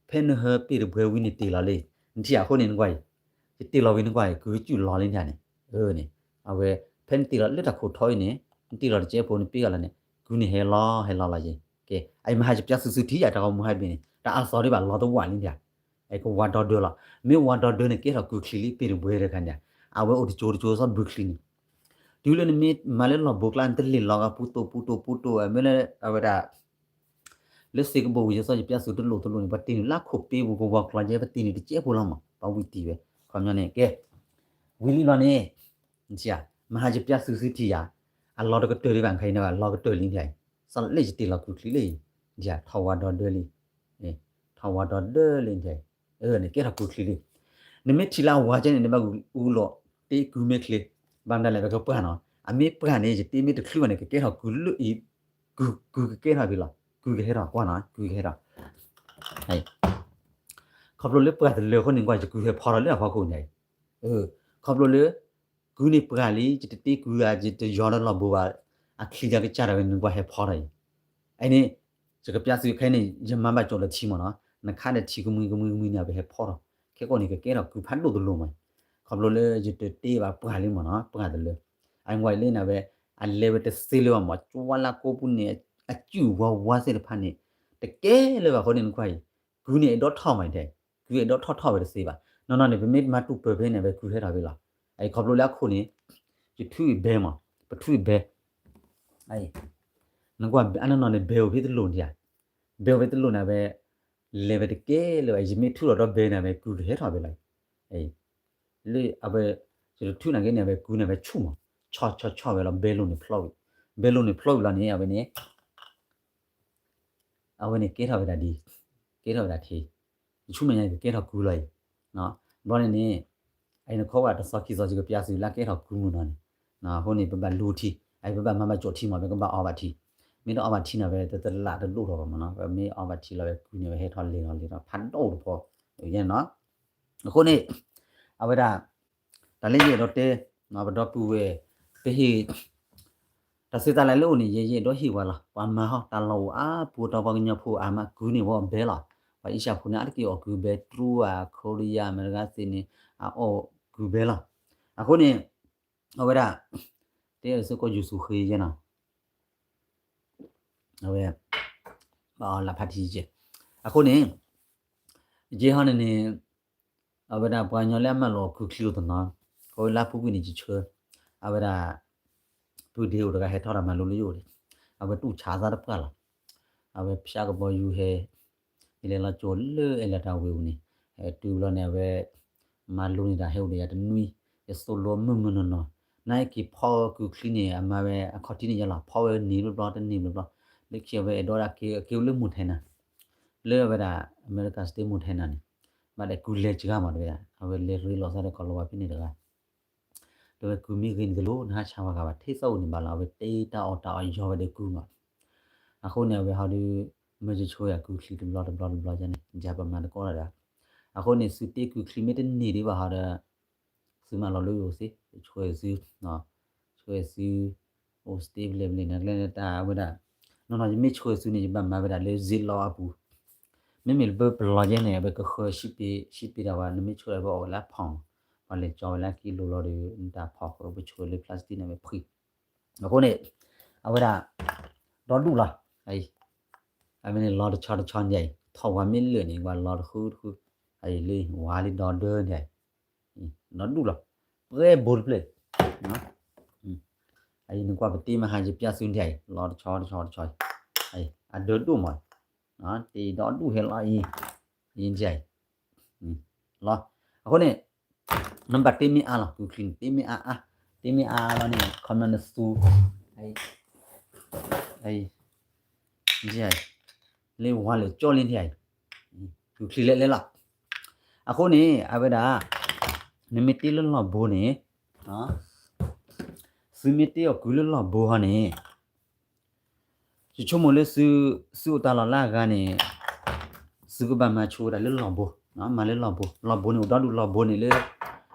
ဖဲနဟၢပ့ၢ်တဘှဲးဝံၤန့ၣ်တ့ၢ်လီၤလံ, နထံၣ်အဃိန့ၣ်နကွၢ်အံၤ, ယတ့ၢ်လီၤဝံၤနကွၢ်အံၤ ကုၢ်ကစူၣ်လီၤလံန့ၣ်, န့ၣ်, အဝဲ, ဖဲနတ့ၢ်လီၤလၢတၢ်ခိၣ်ထီအံၤန့ၣ်, နတ့ၢ်လီၤတကဲဖိနပ့ၢ်ဂၤလီၤန့ၣ်, ကုၢ်န့ၣ်ဟဲလီၤဟဲလီၤလီၤယံၤ, ကဲ, အအံၤမဟါယပျၢ်စုစုထံယၤတၢ်ဂီၤမူဟဲဘ့ၣ်န့ၣ် တၢ်အါသီဒ်ဘၣ်လီၤတဝာ်လံန့ၣ်, အကဝါဒီဒၢလီၤ, မ့ၢ်ဝါဒီဒၢန့ၣ် ကဲထီၣ်ကုၢ်ချံလံ ပ့ၢ်တဘှဲးတခါန့ၣ်, အဝဲအိၣ်တကၠိတကၠိစီဘုချံန့ၣ် တုၤလၢနမ့ၢ်မၤလၢလီၢ်ဘိကျါ နတလ့ၣ်လီၤဂာ်ပူၤတိၢ်ပူၤတိၢ်ပူၤတိၢ် မ့ၢ်လၢအဝဲဒၣ် လၢစ့ကဘိဝံၤ ယသီၣ်ယပျၢ်စုတလိၣ်တလိၣ်န့ၣ် ပှၤတ့ၢ်နုာ်လၢခိၣ်ပ့ပူၤကဝီၤကျီၤယဲ ပတ့ၢ်နုာ်တကဲဖိလီၤမး ပှၤဝံၤတံၢ်ဝဲ, ခီပညီန့ၣ် ကဲ, ဝံၤလံလီၤန့ၣ်, မဟါယပျၢ်စုစုထံယၤ, အလီၤတကတၢၢ်လံဘၣ် ခဲအံၤန့ၣ် အလီၤကတၢၢ်လံန့ၣ်, စီၤလၢယတ့ၢ်လီၤကုၢ်ချံလံ, ထီၣ်ဝါဒီဒၢလံ, ထီၣ်ဝါဒီဒၢလံန့ၣ်, န့ၣ်ကဲထီၣ်ကုၢ်ချံလံ, နမ့ၢ်ထံၣ်လၢအဝါကဲန့ၣ် နဘၣ်အူလီၤ, တ့ကုၢ်မ့ၢ်ချ့, ဘၣ်မတၤလဲၣ် ပကပှၢ်နီၤ, အမ့ၢ်ပှၢ်န့ၣ် ယတ့မ့ၢ်တချုးဘၣ်န့ၣ် ကကဲထီၣ်ကုၢ်လၢအံၤ, ကုၢ်ကကဲထီၣ်ဖဲလီၤ, ကုၢ်ကဟဲထီၣ်ကွၢ်နီၤ ကုၢ်ကဟဲထီၣ် ခီဖျိလၢပှၢ်တလၢအဃိန့ၣ် ကွၢ်ယကုၢ်ဟဲဖီထီၣ်လၢအဖီခိၣ်န့ၣ်, ခီဖျိလၢ ကုၢ်န့ၣ်ပှၢ်လံ ယတတ့ကုၢ်ဧါ ယတယီၤဒီးလီၢ်ဘိဘၣ်, အချံတၢ်ကစၢ်တၢ်ဝဲန့ၣ် ကွၢ်ဟဲဖီထီၣ်အံၤ, အန့ၣ်, ယကပျၢ်စုခဲအံၤန့ၣ် ယမၤဘၣ်ကၠိလၢထံမ့ၢ်နီၤ, နခါဒီးထံကမှံကမှံကမှံန့ၣ် အဝဲဟဲဖီထီၣ်, ခဲကိာ်န့ၣ် ကကဲထီၣ်ကုၢ်ဖးဒိၣ်တလိၣ်မး, ခီဖျိလၢယတတ့ဘၣ်ပှၢ်လံမ့ၢ်နီၤ ပှၢ်တလၢ, အကွၢ်လၢန့ၣ်ဝဲ, အလဲၤဝဲတသ့လၢၤဘၣ်မး ကၠွါလၢကိးပူၤန့ၣ်, အစုၣ်ဝါဝါသ့ၣ်တဖၣ်န့ၣ်, တကဲလၢၤဘၣ်အဃိန့ၣ် နကွၢ်အံၤ, ကုၢ်န့ၣ်အဲၣ်ဒိးထီၣ်မးတဲ, ကုၢ်အဲၣ်ဒိးထီၣ်ထီၣ်ဝဲတသ့ဘၣ်, နီၢ်နီၢ်န့ၣ် ပမ့ၢ်မၤတူၢ်ပၢၢ်ဖဲန့ၣ် အဝဲကုၢ်ဟဲထီၣ်ဖဲလီၤ, အအံၤခီဖျိလၢအခိၣ်န့ၣ်, ယထုးအံၤဘဲမး, ပထုးအံၤဘဲ, နကွၢ်အနီၢ်နီၢ်န့ၣ် ဘဲအိၣ်ဖဲတလိၣ်န့ၣ်ဧါ, ဘဲအိၣ်ဖဲတလိၣ်န့ၣ် အဝဲ, လဲၤဝဲတကဲလၢၤဘၣ် ယမ့ၢ်ထုးလီၤဒီးဘဲန့ၣ် အဝဲကုၢ်ကဟဲထီၣ်ဖဲလီၤ, လၢအဝဲ, ယတထုးနာ်က့န့ၣ် အဝဲကုၢ်န့ၣ် အဝဲဆူၣ်မး, ဆီဆီဆီဝဲလီၤ ဘဲလိၣ်န့ၣ်ဖျီဝံၤ, ဘဲလိၣ်န့ၣ်ဖျီဝံၤလီၤန့ၣ် အဝဲန့ၣ် အဝဲန့ၣ်ကဲထီၣ်ဝဲဒၣ်ဒ်, ကဲထီၣ်ဝဲဒၣ်ထံ, ယဆူမဲာ်ညါန့ၣ် ကကဲထီၣ်ကုၢ်လီၤအံၤ, ဘျီန့ၣ်န့ၣ်, အအံၤနခီဝဲတသီခံသီယကပျၢ်စုလၢကဲထီၣ်ကုၢ်မုၢ်နီၤန့ၣ်, အဃိန့ၣ် ပဘၣ်လူထံ, အအံၤပဘၣ်မၤဘၣ်ကၠိထံမး ပကဘၣ်အီဘၣ်ထံ, မ့ၢ်တအီဘၣ်ထံန့ၣ် အဝဲတလးတဒိၣ်ထီၣ်ဘၣ်မးနီၤ ပမ့ၢ်အီဘၣ်ထံလီၤ အဝဲကုၢ်န့ၣ်ဝဲဟဲထီၣ်လဲၤထီၣ်လဲၤထီၣ်ဖးဒိၣ်တဖီ, ယဲနီၤ, အဃိန့ၣ်, အဝဲဒၣ်, တၢ်လၢယအဲၣ်ဒိးတဲ, ပဒီပုၢ်ဝဲၢ်, ပဟ့ၣ် တၢ်စံးတၢ်လၢလၢအိၣ်န့ၣ် ယဲယအဲၣ်ဒိးဟ့ၣ်ဝဲလီၤ ပှၤမၤဟီ တၢ်လီၢ်အိၣ်အါပူၤတီပှၤကညီဖိအါမးကုၢ်န့ၣ်ဝဲအီၣ်ဘဲလီၤ, ပှၤအ့ၡၢၣ်ဖိန့ၣ် အါတက့ၢ်အီၣ်ကုၢ်ဘဲ တရူးဧါ ခိရံယါ အမဲရကၤသ့ၣ်န့ၣ်, အအီၣ်ကုၢ်ဘဲလီၤ, အဃိန့ၣ်, အဝဲဒၣ်, တဲအီၤစ့ၢ်ကီးယူၤစူၤဃ့ယဲနီၤ အဝဲ, ဘၣ်အီၤလၢဖးထံယဲ, အဃိန့ၣ်, ယဲဟီန့ၣ်န့ၣ်, အဝဲဒၣ်ပှၤကညီလၢအမၢလီၤအီၣ်ကုၢ်ချံအိၣ်တနီၤ, ခီဝဲလၢအပူၤကွံာ်န့ၣ်ယဆှၢ, အဝဲဒၣ်, ပုၢ်ဒ့အိၣ်တဂၤဟဲထီၣ်ဒီးမၤလိလၢယအိၣ်န့ၣ်, အဝဲတူၢ်ဆါသးတပှၢ်လီၤ, အဝဲဖၠါကဘီယူၤဟဲ, ယလဲၤလီၤကၠိလၢအဲၣ်လီၤတၢ်ဝ့ၢ်ပူၤန့ၣ်, တုၤဘျီန့ၣ် အဝဲ မၤလိန့ၢ်တၢ်ဟဲအိၣ်ဒီးယၤတနွံ, ယသိၣ်လိမုၢ်မုၢ်နီၢ်နီၢ်, နာ်က့ဖီဝဲကုၢ်ချံန့ၣ် အမၤဝဲအခီၣ်ထံးန့ၣ်ယဲလီၤ ဖီဝဲန့ၣ်ဘျီဘျီတန့ၢ်ဘျီဘျီ, လၢခံအဝဲအဲၣ်ဒိးဒၣ်က့ၤက့ၤအိၣ်လၢ Montana, လၢအဝဲဒၣ် America State Montana န့ၣ်, ဘၣ်ဒီးကုၢ်လဲၤစှၤမးတဝဲ, အဝဲလဲၤရ့လိာ်သးဒီးကီၢ်လီၤဝါဖဲန့ၣ်တဂၤ တဲဝဲကုၢ်မ့ၢ်ဂ့ၤန့ၣ်တလိၣ် နဟးဆါဝဲဂၤဘၣ် ထဲသိးအိၣ်န့ၣ်ဘၣ်လီၤ အဝဲတ့တၢ်အီၣ်တၢ်အီယီၤဝဲဒီးကုၢ်မး, အဃိန့ၣ် အဝဲဟီဒီး, မ့ၢ်ယဆိၣ်ယၤကုၢ်ချံတဘျီတဘျီတဘျီန့ၣ် ယၤပမၤတကီတၢ်ဒီး, အဃိန့ၣ် သုတ့ကုၢ်ချံမ့ၢ်တန့ၢ်ဒံးဘၣ်ဟီဒီး, သုမၤလီၤလၢယအိၣ်သ့, ယဆိၣ်ဂ့ၤသု, ဆိၣ်ဂ့ၤသု, အိၣ်သ့ဖဲလဲၣ်ဖဲလဲၣ်န့ၣ် ကျဲတၢ်ဝဲဒၣ်, နီၢ်နီၢ်ယမ့ၢ်ဆိၣ်ဂ့ၤသုန့ၣ် ယဘၣ်မၤဝဲဒၣ်လၢ Ziploc အပူၤ မ့မ့ၢ်လၢပလီၤယဲန့ၣ် အဝဲကဃၢၤ shipping တၢ်ဝဲ နမ့ၢ်ဆိၣ်ဝဲအီၣ်ဝဲလၢအဖီၣ်မး, ပှၤလဲၤကၠီဝဲလၢအကံလိၤလီၤဒီး နတၢ်ဖီၣ်ဃၢၤ ပဆိၣ်ဝဲလၢ plastic န့ၣ်ဝဲဖှံ, အဃိန့ၣ်, အဝဲဒၣ်, ဒီဒူၣ်လီၤ, အဝဲန့ၣ်လီၤတဆီတဆီန့ၣ်, ထီၣ်ဝါမ့ၢ်လၢာ်န့ၣ် ဝါလီၤတဃုတဃု, လၢဝါလံဒီဒၢန့ၣ်, ဒီဒူၣ်လီၤ, ပှဲၤဘိတဖျၢၣ် အံၤနကွၢ်ပတ့မဟါယပျၢ်သုန့ၣ်အံၤ လီၤတဆီတဆီတဆီ, အဒၢဒိၣ်မး, တ့ဒီဒူၣ်ဟဲလီၤအံၤ, အံၤန့ၣ် လီၤ. အဃိန့ၣ် နဘၣ်တ့မ့ၢ်အါလီၤ ကုၢ်ချံန့ၣ် တ့မ့ၢ်အါအါ, တ့မ့ၢ်အါအါလီၤန့ၣ် ခီမီနသူ လၢဝါလၢကၠီလံနံၤ, ကုၢ်ချံလဲၤလဲၤလီၤ. အဃိန့ၣ် အဝဲဒၣ် နမ့ၢ်တ့လၢလီၢ်ဘိန့ၣ်, သုမ့ၢ်တ့အီၣ်ကုၢ်လၢလီၢ်ဘိဟီန့ၣ် ယဆိကမိၣ်လၢသု သုအိၣ်တၢ်လီၢ်လၢအဂၤန့ၣ် သုကဘၣ်မၤဆိဝဲဒၣ်လၢလီၢ်ဘိ, မၤလၢလီၢ်ဘိ, လီၢ်ဘိန့ၣ် အိၣ်ဒီဒူၣ်လီၢ်ဘိန့ၣ်လၢ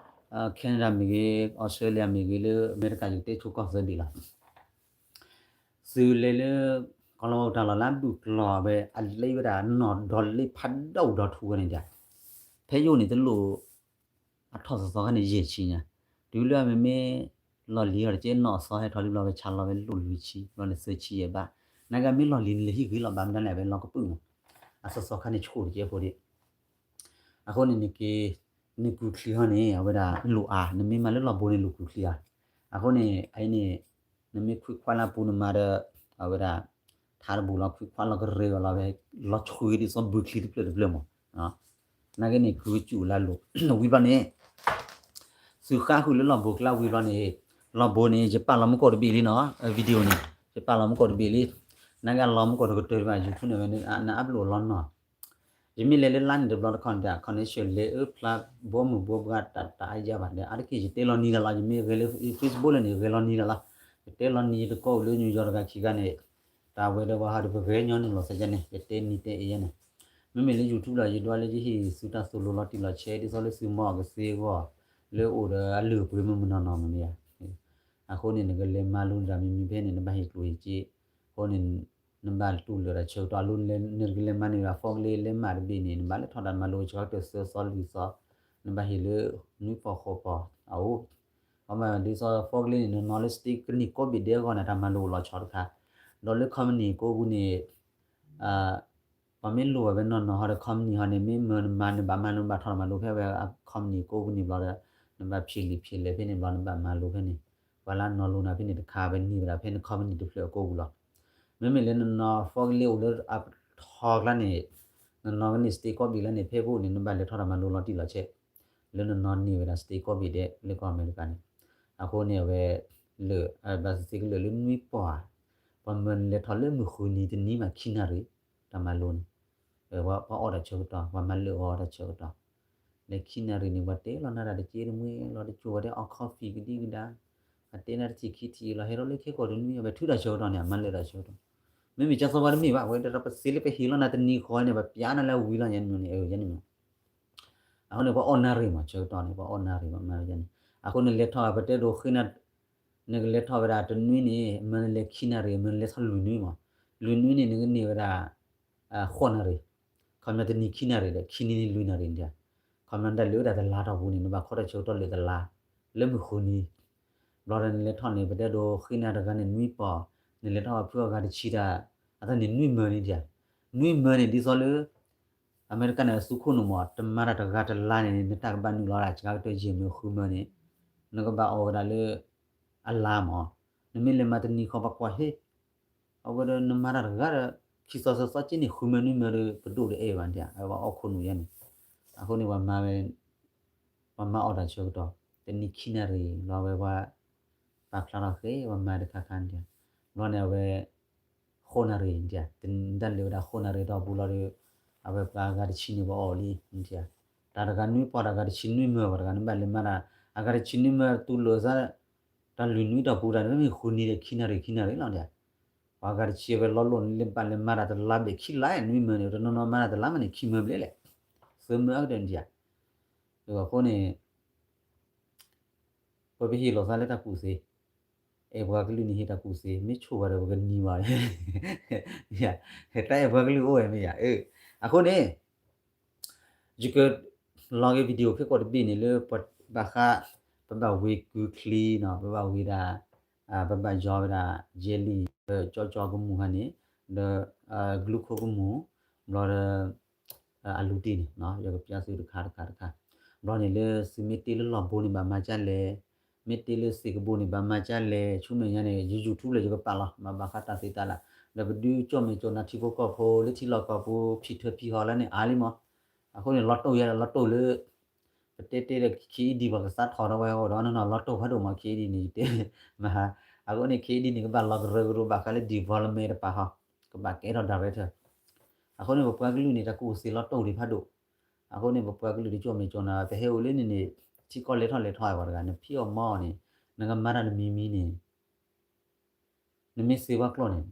Canada မ့ၢ်ဂ့ၤ, Australia မ့ၢ်ဂ့ၤ, လၢအမဲရကၤ ယကတဲဆိကီၢ်သၢဘ့ၣ်လီၤ. သုလဲၤလၢ ကီၢ်လီၤဝဲတၢ်လီၢ်လၢအဒူၣ်ကျီၢ်ဝဲ အလၢဝဲဒၣ်နီၢ်ဒီလ့ဖးဒိၣ်ဒီထူဝဲန့ၣ်ဒီး ဖဲယိၣ်န့ၣ်တလိၣ် အထီၣ်သီသီခါန့ၣ် ယဲၢ်ဆံညါ, တုၤလၢအမ့မ့ၢ် လီၢ်လံၤအီၤတကဲနီၢ်အသီဟဲထီၣ်လံဘျီဝဲဆါလီၤဝဲလိၣ်လွံၢ်ဆံ, ဘျီန့ၣ်သၢဆံယဲၢ်ဘး, နာ်က့မ့ၢ်လီၢ်လံၤန့ၣ် လဲၤဟံၣ်ဂ့ၤလီၤဘၣ်မတၤလဲၣ် အဝဲလီၤကပုာ်မး, အသီသီခါန့ၣ်ဆိၣ်တကဲဖိဒံး, အဃိန့ၣ်နက့ၤ နကုၢ်ချံဟီန့ၣ် အဝဲဒၣ်လိၣ်အါ, နမ့ၢ်မၤလၢလီၢ်ဘိန့ၣ်လိၣ်ကုၢ်ချံအါ, အဃိန့ၣ် အအံၤန့ၣ် နမ့ၢ်ခွံခွါလၢပူၤနမၤဒီး အဝဲဒၣ် ထါတဘူၣ်လီၤ ခွံခွါလီၤကရၢဂီၤလီၤဝဲ လီၤဆှံဒ်သိးဘုချံတဖျၢၣ်တဖျၢၣ်မး, နာ်က့န့ၣ် ကုၢ်ကစူၣ်လၢလိၣ် ဝံၤဘျီန့ၣ် သုဃါဃုာ်လၢလီၢ်ဘိကျါဝံၤဘျီန့ၣ် လီၢ်ဘိန့ၣ် ယပာ်လီၤမူကီၢ်တဘ့ၣ်လံနီၤ, video န့ၣ် ယပာ်လီၤမူကီၢ်တဘ့ၣ်လံ, နာ်က့လီၤမူကီၢ်တကတၢၢ်ဘၣ် YouTube န့ၣ်ဝဲ နအပ်လိုၣ်လီၤနီၤ, ယမ့ၢ်လဲၤလၢလါန့ၣ်တဘျီတခီန့ၣ် connection လဲၤအၢဖျါဘီမုၢ်ဘီပှၤတၢ်တၢ်အါယါဘၣ်ဒီး အါတက့ၢ်ယတဲလီၤနံၤတၢ်လီၤ, ယမ့ၢ်ဂဲၤလၢ Facebook လၢန့ၣ် ယဂဲၤလီၤနံၤတၢ်လီၤ, ယတဲလီၤနံၤယတကိးအိၣ်လၢ New York တဂၤခံဂၤန့ၣ် တၢ်ဝဲဒီးပှၤဟးဒီး ပဂဲၤညီနုၢ်လီၤသးယါန့ၣ် ယတဲနံၤတဲအ့ယါန့ၣ်, မ့မ့ၢ်လၢ YouTube လီၤ ယဒွးလၢယဟ့ၣ်သုတၢ်သိၣ်လိလီၤတံၢ်လီၤဆဲး ဒ်သိးလၢသုမီၢ်ကသ့အဂီၢ် လၢအိၣ်ဒီးအလုၢ်အပှ့ၤမုၢ်မုၢ်နီၢ်နီၢ်မ့ၢ်ယါ, အဃိန့ၣ် နကလဲၤမၤလိန့ၢ်တၢ်မံၤမံၤဖဲန့ၣ် နဘၣ်ဟ့ၣ်ကျိၣ်ဟ့ၣ်စ့, အဃိန့ၣ် နဘၣ်တူၢ်လိာ်တၢ်ဆၢကတီၢ်အလိၤ နကလဲၤမၤန့ၢ်ဘၣ် forklift လဲၤမးတဘ့ၣ်န့ၣ် နဘၣ်လဲၤထီၣ်တၢ်မၤလိဆှီကတၢၢ်သၢသီလွံၢ်သီ, နဘၣ်ဟ့ၣ်လၢနွံပီၢ်ဃိးပီၢ်အအိၣ်, အမ့ၢ်ဒ်သိး forklift န့ၣ် နနီၤလၢ state ကန့ၢ်ကိးဘ့ၣ်ဒဲအဂီၢ်န့ၣ် တၢ်မၤလိအိၣ်လီၤဆီတခါ, ဒီးလၢ company ကိးပူၤန့ၣ် ပှၤမ့ၢ်လိၣ်ဝဲနီၢ်နီၢ်ဟီဒီး company ဟီန့ၣ် မ့ၢ်မၤနဘၣ်မၤလိဘၣ်ထီၣ်တၢ်မၤလိဖဲဝဲ company ကိးပူၤန့ၣ်ဘျီဒီး နဘၣ်ဖံးလံာ်ဖံးလဲၢ်ဖဲန့ၣ်ဘျီ နဘၣ်မၤလိဖဲန့ၣ်, ပှၤလၢနီၤလိနၤဖဲန့ၣ်တခါ ပန့ၢ်ဝဲဒၣ်ဖဲန့ၣ် company တဖျၢၣ်အကိးပူၤလီၤ. မ့မ့ၢ်လၢနနီၤ forklift အိၣ်လၢအထီကျါန့ၣ် နနီၤကန့ၢ် state ကိးဘ့ၣ်လၢန့ၣ် ဖဲပအိၣ်န့ၣ် နဘၣ်လဲၤထီၣ်တၢ်မၤလိလီၤတံၢ်လီၤဆဲး လၢနနီၤန့ၢ်ဝဲဒၣ် state ကိးဘ့ၣ်ဒဲလၢကီၢ်အမဲရကၤန့ၣ်, အဃိန့ၣ်အဝဲ လၢ ဘၣ်သ့ၣ်သ့ၣ်ကလၢာ်လၢနွံပီၢ်ဧါ, ပှၤမၢနလဲၤထီၣ်လၢမုၢ်ဃုနံၤတနံၤမးခံနၣ်ရံၣ်, တၢ်မၤလိန့ၣ် ပှၤအီၣ်တၢ်ဆၢကတီၢ် ပှၤမၤလၢာ်ဂီၤတၢ်ဆၢကတီၢ်, လၢခံနၣ်ရံၣ်န့ၣ် ပှၤတဲလီၤနၤတၢ်တက့ၢ်တမှဲလီၤ တကၠိၤဝဲဒၣ်အီ coffee ကဒံကဒါ, ပှၤတဲနၤတထံၣ်ခံထံၣ်လီၤ ဟဲထီၣ်လၢခဲကိာ်တနွံ အဝဲထုးတၢ်ဆၢကတီၢ်န့ၣ် အမၤလၢာ်တၢ်ဆၢကတီၢ်, မ့မ့ၢ်ကၢ်သီပှၤတမ့ၢ်ဘၣ် ဝဲဒၣ်ပသ့လၢပဟ့ၣ်လီၤနၤတနံၤဃီန့ၣ် ပှၤပျးနၤလၢအဝံၤလီၤ ယဲန့ၣ်မ့ၢ် ယဲန့ၣ်မ့ၢ် အဃိန့ၣ် ပှၤအီၣ်နၣ်ရံၣ်မး ဆၢကတီၢ်န့ၣ် ပှၤအီၣ်နၣ်ရံၣ်မး မၤန့ၣ်, အဃိန့ၣ်လဲၤထီၣ် ပတဲဒိးဃ့နၤ, နကလဲၤထီၣ်ဝဲဒၣ်တနွံန့ၣ် မၢနလဲၤခံနၣ်ရံၣ် မၢနလဲၤထီၣ်လွံၢ်နွံမး, လွံၢ်နွံန့ၣ် နကန့ၢ်ဝဲဒၣ် ဃိးနၣ်ရံၣ်, ခီပညီတနံၤခံနၣ်ရံၣ်ဒီး ခံနွံန့ၣ်လွံၢ်နၣ်ရံၣ်န့ၣ်, ခီပညီတၢ်လၢာ်ဝဲဒၣ်တလါတီၢ်ပူၤန့ၣ် နဘၣ်ခီတၢ်ဆၢကတီၢ်လၢာ်တလါ, လၢမုၢ်ဃုနံၤ ဘျီဒီးနလဲၤထီၣ်န့ၣ် ပတဲဒိးဃ့နၤတဂၤန့ၣ်နွံပီၢ်, နလဲၤထီၣ်ဖုအဂၤတဆံတၢ်, အတၢ်န့ၣ်နွံမၢန့ၣ်ဒံး, နွံမၢန့ၣ် ဒ်သိးလၢ အမဲရကၤန့ၣ် အသူခိၣ်နူာ်မး တမၤတၢ်တဂၤတလါန့ၣ် နတၢ်ကဘၣ်နုာ်လီၤဒၣ် စှၤကတၢၢ်ယဲၢ်မၢဃုမၢန့ၣ်, နကဘၣ်အီၣ်ဝဲဒၣ်လၢ အလါမး, နမ့ၢ်လဲၤမၤတနံၤဃီပှၤကွၢ်ဟ့ၣ်, အဝဲဒီးနမၤတၢ်တဂၤဒီး ခံသီသၢသီက့န့ၣ် ဃုမၢနွံမၢဒီး ပဒိၣ်တအဲၣ်ဘၣ်ဒံး အဝဲအီၣ်ခိၣ်နူာ်ယဲန့ၣ်, အဃိန့ၣ် ပှၤမၤဝဲ ပှၤမၤအီၣ်တၢ်ဆၢကတီၢ်, တနံၤခံနၣ်ရံၣ်လီၤဝဲပှၤ ပာ်ဖျါထီၣ်ဃဲ ပှၤမၤတခါခါန့ၣ်, ဘျီန့ၣ်အဝဲ ဃိးနၣ်ရံၣ်န့ၣ်, တၢ်လၢာ်ဝဲဒၣ်ဃိးနၣ်ရံၣ်တီၢ်ပူၤလီၤဒီး အဝဲပှၤအဂၤတဆံန့ၣ် ပှၤအီၣ်လံန့ၣ်, တၢ်တဂၤနွံပီၢ် တၢ်ဂၤတဆံနွံမၢ ပှၤတဂၤန့ၣ်ဘၣ်လဲၤမၤတၢ် အဂၤတဆံနွံမၢတူၢ်လိာ်သး တၢ်လွံၢ်နွံတီၢ်ပူၤတၢ်န့ၣ် မ့ၢ်ဃုနံၤဒီးခံနၣ်ရံၣ် ခံနၣ်ရံၣ်လီၤန့ၣ်, ပှၤဂၤတဆံဝဲလီၤလိၣ်န့ၣ်လၢဘၣ်လဲၤမၤတၢ်တလါဘျဲၣ်ခံလါနွံမၢန့ၣ် တနီၤနီၤမၤတၢ်တလါမးန့ၣ် ခံမၢဘျဲၣ်လဲၣ်, သၢမၢအကတၢၢ်န့ၣ်, အဃိန့ၣ် ပပဟ့ၣ်လီၤသးလၢတၢ်ကူၣ်သ့, အဲၣ်ပှၤကလုာ်န့ၣ်ဟ့ၣ်တၢ်ကူၣ်သ့ မ့ၢ်ဆိၣ်ဝဲဒီးပကနံၤဘၣ်, တၢ်အဲၣ်ပှၤကလုာ်အိၣ်ဝဲမ့ၢ်ယၤ, အဃိန့ၣ် ယက လီၤက့ၤ video ခဲကိာ်တဘ့ၣ်န့ၣ်လၢ ပဘၣ်ဃး ပဘၣ်ဝ့ၤကုၢ်ချံနီၤ ပဘၣ်ဝ့ၤဒၣ် ပဘၣ်ယီၤဝဲဒၣ် ယဲလံ ကၠီကၠီကမူၣ်ဟါန့ၣ် ဒီး ကလုၢ်ခိၣ်ကမူၣ် ဘျီဒီး အလူတံၢ်န့ၣ် ယကပျးသုတခါတခါတခါ, ဘျီန့ၣ်လၢသုမ့ၢ်တ့လၢလီၢ်ဘိန့ၣ် ဘၣ်မၤကၢလဲၣ်, မ့ၢ်တ့လၢသ့ၣ်ကဘိန့ၣ် ဘၣ်မၤကၢလဲၣ်, ဆူမဲာ်ညါန့ၣ် ယ YouTube လၢယကပာ်လီၤ မၤဘၣ်ဃးတၢ်သ့တၢ်လၢ်, ဒီးပဒုးကၠီၣ်မဲာ်ကၠီၣ်နၤထံဖိကီၢ်ဖိ လၢထံလီၢ်ကီၢ်ပူၤ ဖံးထၢၣ်ဖံးဟီၣ်လၢန့ၣ် အါလံမး, အဃိန့ၣ် လီၤတိၢ်ယဲ လီၤတိၢ်လၢ ပတဲတဲဒီး ခ့အံၤဒံး ပှၤကသးထီၣ်ထီၣ်ဝဲအဂီၢ်ဒီး နီၢ်နီၢ်လီၤတိၢ်ဖးဒိၣ်မး ခ့အံၤဒံးန့ၣ် ယတဲ မဟါ အဃိန့ၣ် ခ့အံၤဒံးန့ၣ် ကဘၣ်လီၤကရၢကရိဘၣ်ဃးလၢ development တပၤဟီ ကဘၣ်ကဲထီၣ် director အဃိန့ၣ် ပပှၤကလုာ်န့ၣ် တၢ်ကူၣ်သ့လီၤတိၢ်ဒံးဖးဒိၣ် အဃိန့ၣ် ပပှၤကလုာ်တကၠီၣ်မဲာ်ကၠီၣ်နၤ ပဟဲအိၣ်လၢန့ၣ်န့ၣ် ထံကီၢ်လဲၤထီၣ်လဲၤထီၣ်ဝဲတဂၤ နဖံးအီၣ်မၤအီၣ်န့ၣ် နကမၤတၢ်တမံၤမံၤန့ၣ် နမ့ၢ်သ့ပှၤကျိာ်န့ၣ်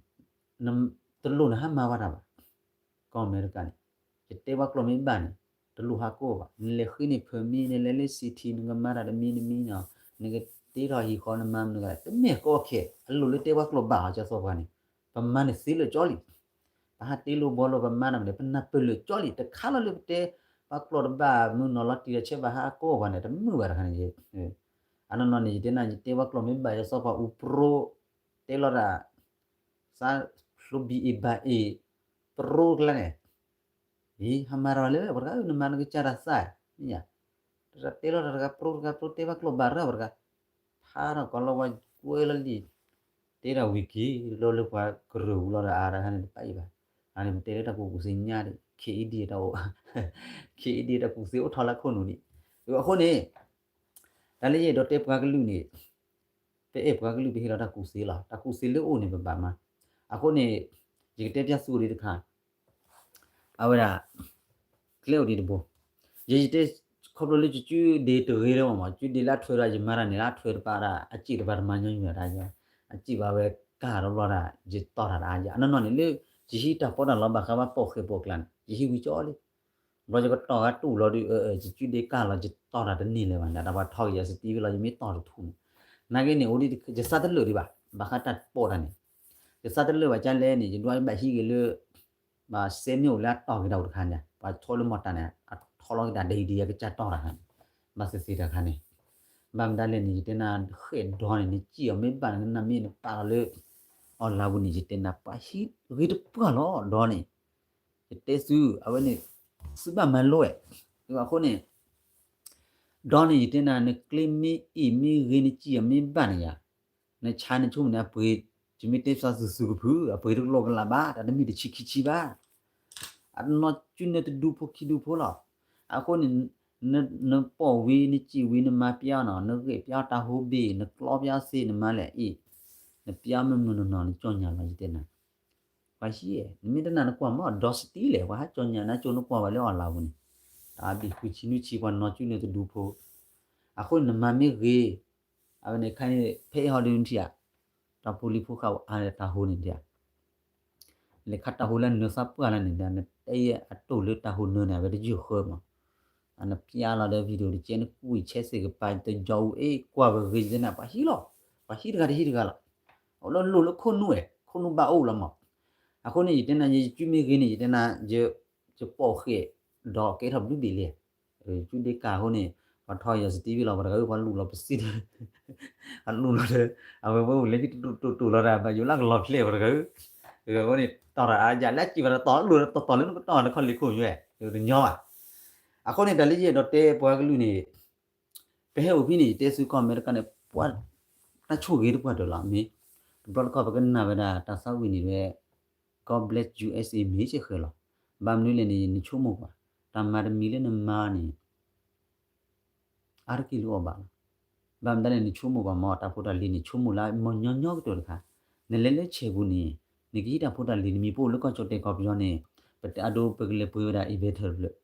တလိၣ်နဟးမၤဝဲတၢ်ဘၣ်. ကီၢ်အမဲရကၤန့ၣ် ယတဲပှၤကျိာ်မ့ၢ်ဘၣ်န့ၣ် တလိၣ်ဟးကိးဘၣ်. နလဲၤဃ့န့ၢ် permit နလဲၤလၢ city နကမၤတၢ်တမံၤတမံၤနီၤ နကတ့ထီၣ်ဟံၣ်ဃီနမၤမနုၤဂၤ တမ့ၢ်ကီခဲ အလိၣ်လၢတဲပှၤကျိာ်ဘၣ်အီၤ ကၠီသီပှၤန့ၣ် ပမၤန့ၣ်သ့လၢာ်ကၠီလံ ပဟးတ့လိာ်ဘှီလိာ် ပမၤတၢ်မနုၤ ပနၢ်ပၢၢ်လၢာ်ကၠီလံ တခါလီၤလၢပတဲ ပှၤကျိာ်တဘၣ်မုၢ်နီၤလီၤတံၢ်ဒီး ဆဲးဘၣ်ဟးအကိးပှၤန့ၣ် တမုာ်ဘၣ်တခါန့ၣ် အနီၢ်နီၢ်န့ၣ် ယတဲနၤ ယတဲပှၤကျိာ်မ့ၢ်ဘၣ် ယသီပှၤအူပြိ တဲလီၤတၢ် သးဖျိဘံအ့ၣ်ဘၣ်အ့ၣ် ပြိကျါန့ၣ် အံၤ ဟးမၤတၢ်လၢ ပှၤတဂၤဧၢ နမၤနကစၢ်တၢ်သး မ့ၢ်ယါ တၢ်တဲလီၤတၢ်တဂၤပြိတဂၤပြိ တဲပှၤကျိာ်ဘၣ်ရၢပှၤတဂၤ ဖးထီၣ်ကီးလီၤဝဲကွဲလီၤလံ တဲဒၣ်ဝံၤက့ၤ လီၤလၢပှၤကရၢၢ်ပူၤလီၤဒီးအါတခါန့ၣ် တပၢ်အံၤဘၣ် အန့ၣ် ပတဲလၢတၢ်ကူၣ်ကူၣ်သ့ညါဒံး ခ့အံၤဒံးတၢ်အိၣ် ခ့အံၤဒံးတၢ်ကူၣ်သ့အိၣ်ထီၣ်လၢခိၣ်နူာ်ဒံး အဃိန့ၣ် တၢ်လၢယအဲၣ်ဒိးတဲပှၤကလုာ်န့ၣ် ပအဲၣ်ပှၤကလုာ်ပဟ့ၣ်လီၤတၢ်ကူၣ်သ့လီၤ. တၢ်ကူၣ်သ့လၢအိၣ်န့ၣ် ပဘၣ်မၤ. အဃိန့ၣ် ယကတဲပျၢ်သုအိၣ်ဒံးတခါ အဝဲဒၣ် ကျဲအိၣ်ဒံးတဘိ ယတဲ ခီဖျိလၢယစုဒ့တဂ့ၤလၢမးမး စုဒ့လၢအထွဲဒီး ယမၤတၢ်န့ၣ်လၢအထွဲတပၤဒၣ် အစ့ၣ်တပၤတမၤညီညီတၢ်ယါ အစ့ၣ်ဘၣ်ဝဲကၢ်ဒီးဘျီဒၣ် ယတီၢ်တၢ်တၢ်ယါ အနီၢ်နီၢ်န့ၣ်လၢ ယဟံးတၢ်ပီးတၢ်လီဘၣ်ဃးဘၣ်ပိာ်ဃဲၣ်ပိာ်ကျါန့ၣ် ယဟံးဝံၤကၠီလံ ဘျီယကတီၢ်ဂၤတူၢ်လီၤဒုး ယစုဒ့ကၢ်လီၤ ယတီၢ်တၢ်တန့ၢ်လၢၤဘၣ်န့ၣ် တၢ်ပှၤထီက့ၤယၤစတံဝံၤလီၤ ယမ့ၢ်တီၢ်တထူၣ်န့ၣ် နာ်က့န့ၣ် အိၣ်ဒံး ယသးတလၢာ်ဒံးဘၣ် ဘၣ်ဃးတၢ်ပိာ်တၢ်န့ၣ် ယသးတလၢာ်ဘၣ်ကၢ်လဲၣ်န့ၣ် ယဒွးဘၣ်ဟံးက့ၤလၢ ဘၣ်စဲမ့ၢ်အိၣ်လၢအတီၢ်က့ၤတၢ်အိၣ်တခါန့ၣ် ပှၤထီလၢမီၢ်တၢ်န့ၣ် အထီလီၤက့ၤတၢ်ဒ်အံၤဒ်အံၤကစၢ်တီၢ်တၢ်ခါန့ၣ် ဘၣ်သ့ၣ်သ့ၣ်တၢ်ခါန့ၣ် ဘၣ်မတၤလဲၣ်န့ၣ် ယတဲနၤ ဃဲၣ်ဒီန့ၣ် နစံၣ်အီၤမ့ၢ်ဘၣ်နကနၣ်မ့ၢ်နပာ်လီၤလၢ အီၣ်လါပူၤန့ၣ် ယတဲနၤ ပှၤဟံးဂ့ၤတပှၢ်လီၤဒီန့ၣ် ယတဲသု အဝဲန့ၣ် သုဘၣ်မၤလိဝဲ အဃိန့ၣ် ဒီန့ၣ် ယတဲနၤ နကျ့မ့ၢ်အ့ၣ်မ့ၢ်ဂ့ၤ နစံၣ်အီၤမ့ၢ်ဘၣ်န့ၣ်ယါ နဆါနဆိကမိၣ်န့ၣ် အပှ့ၤ ယမ့ၢ်တဲဖျါသုသုကဖု အပှ့ၤတကလီကလးဘၣ် တၢ်တမ့ၢ်တဆံခံဆံဘၣ် အနီၢ်ကၠုနဲၣ်တဒူဖိခံဒူဖိလီၤ အဃိန့ၣ် နပိာ်ဝံၤ နစံၣ်ဝံၤ နမၤပျါနီၤ နဂ့ၢ်ပျါတၢ်ဟိဘ့ၣ် နကျီပျါသ့ နမၤလဲၣ်အ့ၣ် နပျါမ့ၢ်မုၢ်နီၢ်နီၢ် နကၠီၣ်ညါလီၤ ယတဲနၤ ပှၤဟံး နမ့ၢ်တနာ်နကွၢ်မ့ၢ်ဒီစတံလဲၣ် ပှၤဟးကၠီၣ်ညါနၤကၠိနကွၢ်ဝဲလၢအီၣ်လါပူၤန့ၣ် တၢ်ဘ့ၣ်ဃုဆံနွံဆံ ပှၤနီၢ်ကၠုနဲၣ်တဒူဖိ အဃိန့ၣ် နမၤမ့ၢ်ဂ့ၤ အဝဲန့ၣ်ခါန့ၣ် ဖဲအဟီဒုးနထံၣ်ဧါ တၢ်ဖိလံၤဖိဃာ်အိၣ်အါတၢ်ဟိန့ၣ်ဒ် လဲၤခါတၢ်ဟိလၢနၢသးပှၢ်လၢန့ၣ်ဒီး နတဲယဲအတိၢ်လၢတၢ်ဟိနၢန့ၣ် အဝဲတယုၢ်ဃၢမး အနပျါလီၤဒီး video တကဲ နကွံာ်ဆဲးစ့ၢ်ကပၤ တယီအူအ့ၣ်ကွၢ်ဝဲဂ့ၤ ယတဲနၤ ပှၤဟံးလီၤ ပှၤဟံးတဂၤတဟံးတဂၤလီၤ အိၣ်လၢလိၣ်လၢခိၣ်နူာ်ဝဲ ခိၣ်နူာ်ဘၣ်အိၣ်လီၤမး အဃိန့ၣ် ယတဲနၤ ယစုမ့ၢ်ဂ့ၤန့ၣ် ယတဲနၤ ယပိာ်ဃဲၣ်ဒီးကဲထီၣ်ဘျုးဘ့ၣ်လဲၣ် စုဒ့ကၢ်အဃိန့ၣ် ပှၤထီယီၤစတံဝံၤလီၤ ပှၤတဂၤဧၢ ပှၤလူၤလီၤပစံး ပှၤလူၤလီၤဒီး အဝဲဝဲအိၣ်လၢဟံၣ်တတူၢ်တူၢ်တူၢ်လီၤဒီး ဘၣ်ယိၣ်လၢကလီၤဖျဲးပှၤတဂၤဧၢ အဃိန့ၣ် တီၢ်တၢ်အါယၤလၢအစံးဘၣ်တတီၤလူၤတတီၤလၢနကတီၢ်နခီၣ်လ့ၣ်ခိၣ်ယွဲၢ် တညီဘၣ် အဃိန့ၣ် တၢ်လၢယအဲၣ်ဒိးတဲပှၤကလုာ်န့ၣ် ပဟဲအိၣ်ဖဲန့ၣ် ယတဲဆူကီၢ်အမဲရကၤန့ၣ် ပှၤ တၢ်ဆိၣ်ဂ့ၤတပှၢ်ဒၢးလီၤ မ့ၢ် တဘျီတခီၣ်ပကနၣ်ဝဲဒၣ်တၢ်သးဝံၣ်န့ၣ်ဝဲ God bless U S A မ့ၢ်စ့ၢ်ကီးလီၤ ဘၣ်မနုၤလဲၣ်န့ၣ် နဆိကမိၣ်ကွၢ် တၢ်မၤတမံၤလၢနမၤန့ၣ် အါတက့ၢ်လၢအီၣ်ဘၣ်လီၤ ဘၣ်မတၤလဲၣ် နဆိကမိၣ်ကွၢ်မ့ၢ် တၢ်ဖိတၢ်လံၤန့ၣ် ဆိကမိၣ်လၢမညီညီကတၢၢ်တခါ နလဲၤလၢဆဲးပူၤန့ၣ် နကဟံးတၢ်ဖိတၢ်လံၤ နမံၤပအိၣ်လၢကီၢ်ကၠီၣ်တဲာ်ကီၢ်ပယီၤန့ၣ် ပတဲအဒိ ပကလဲၤပှ့ၤဝဲဒၣ် inverter တဖျၢၣ်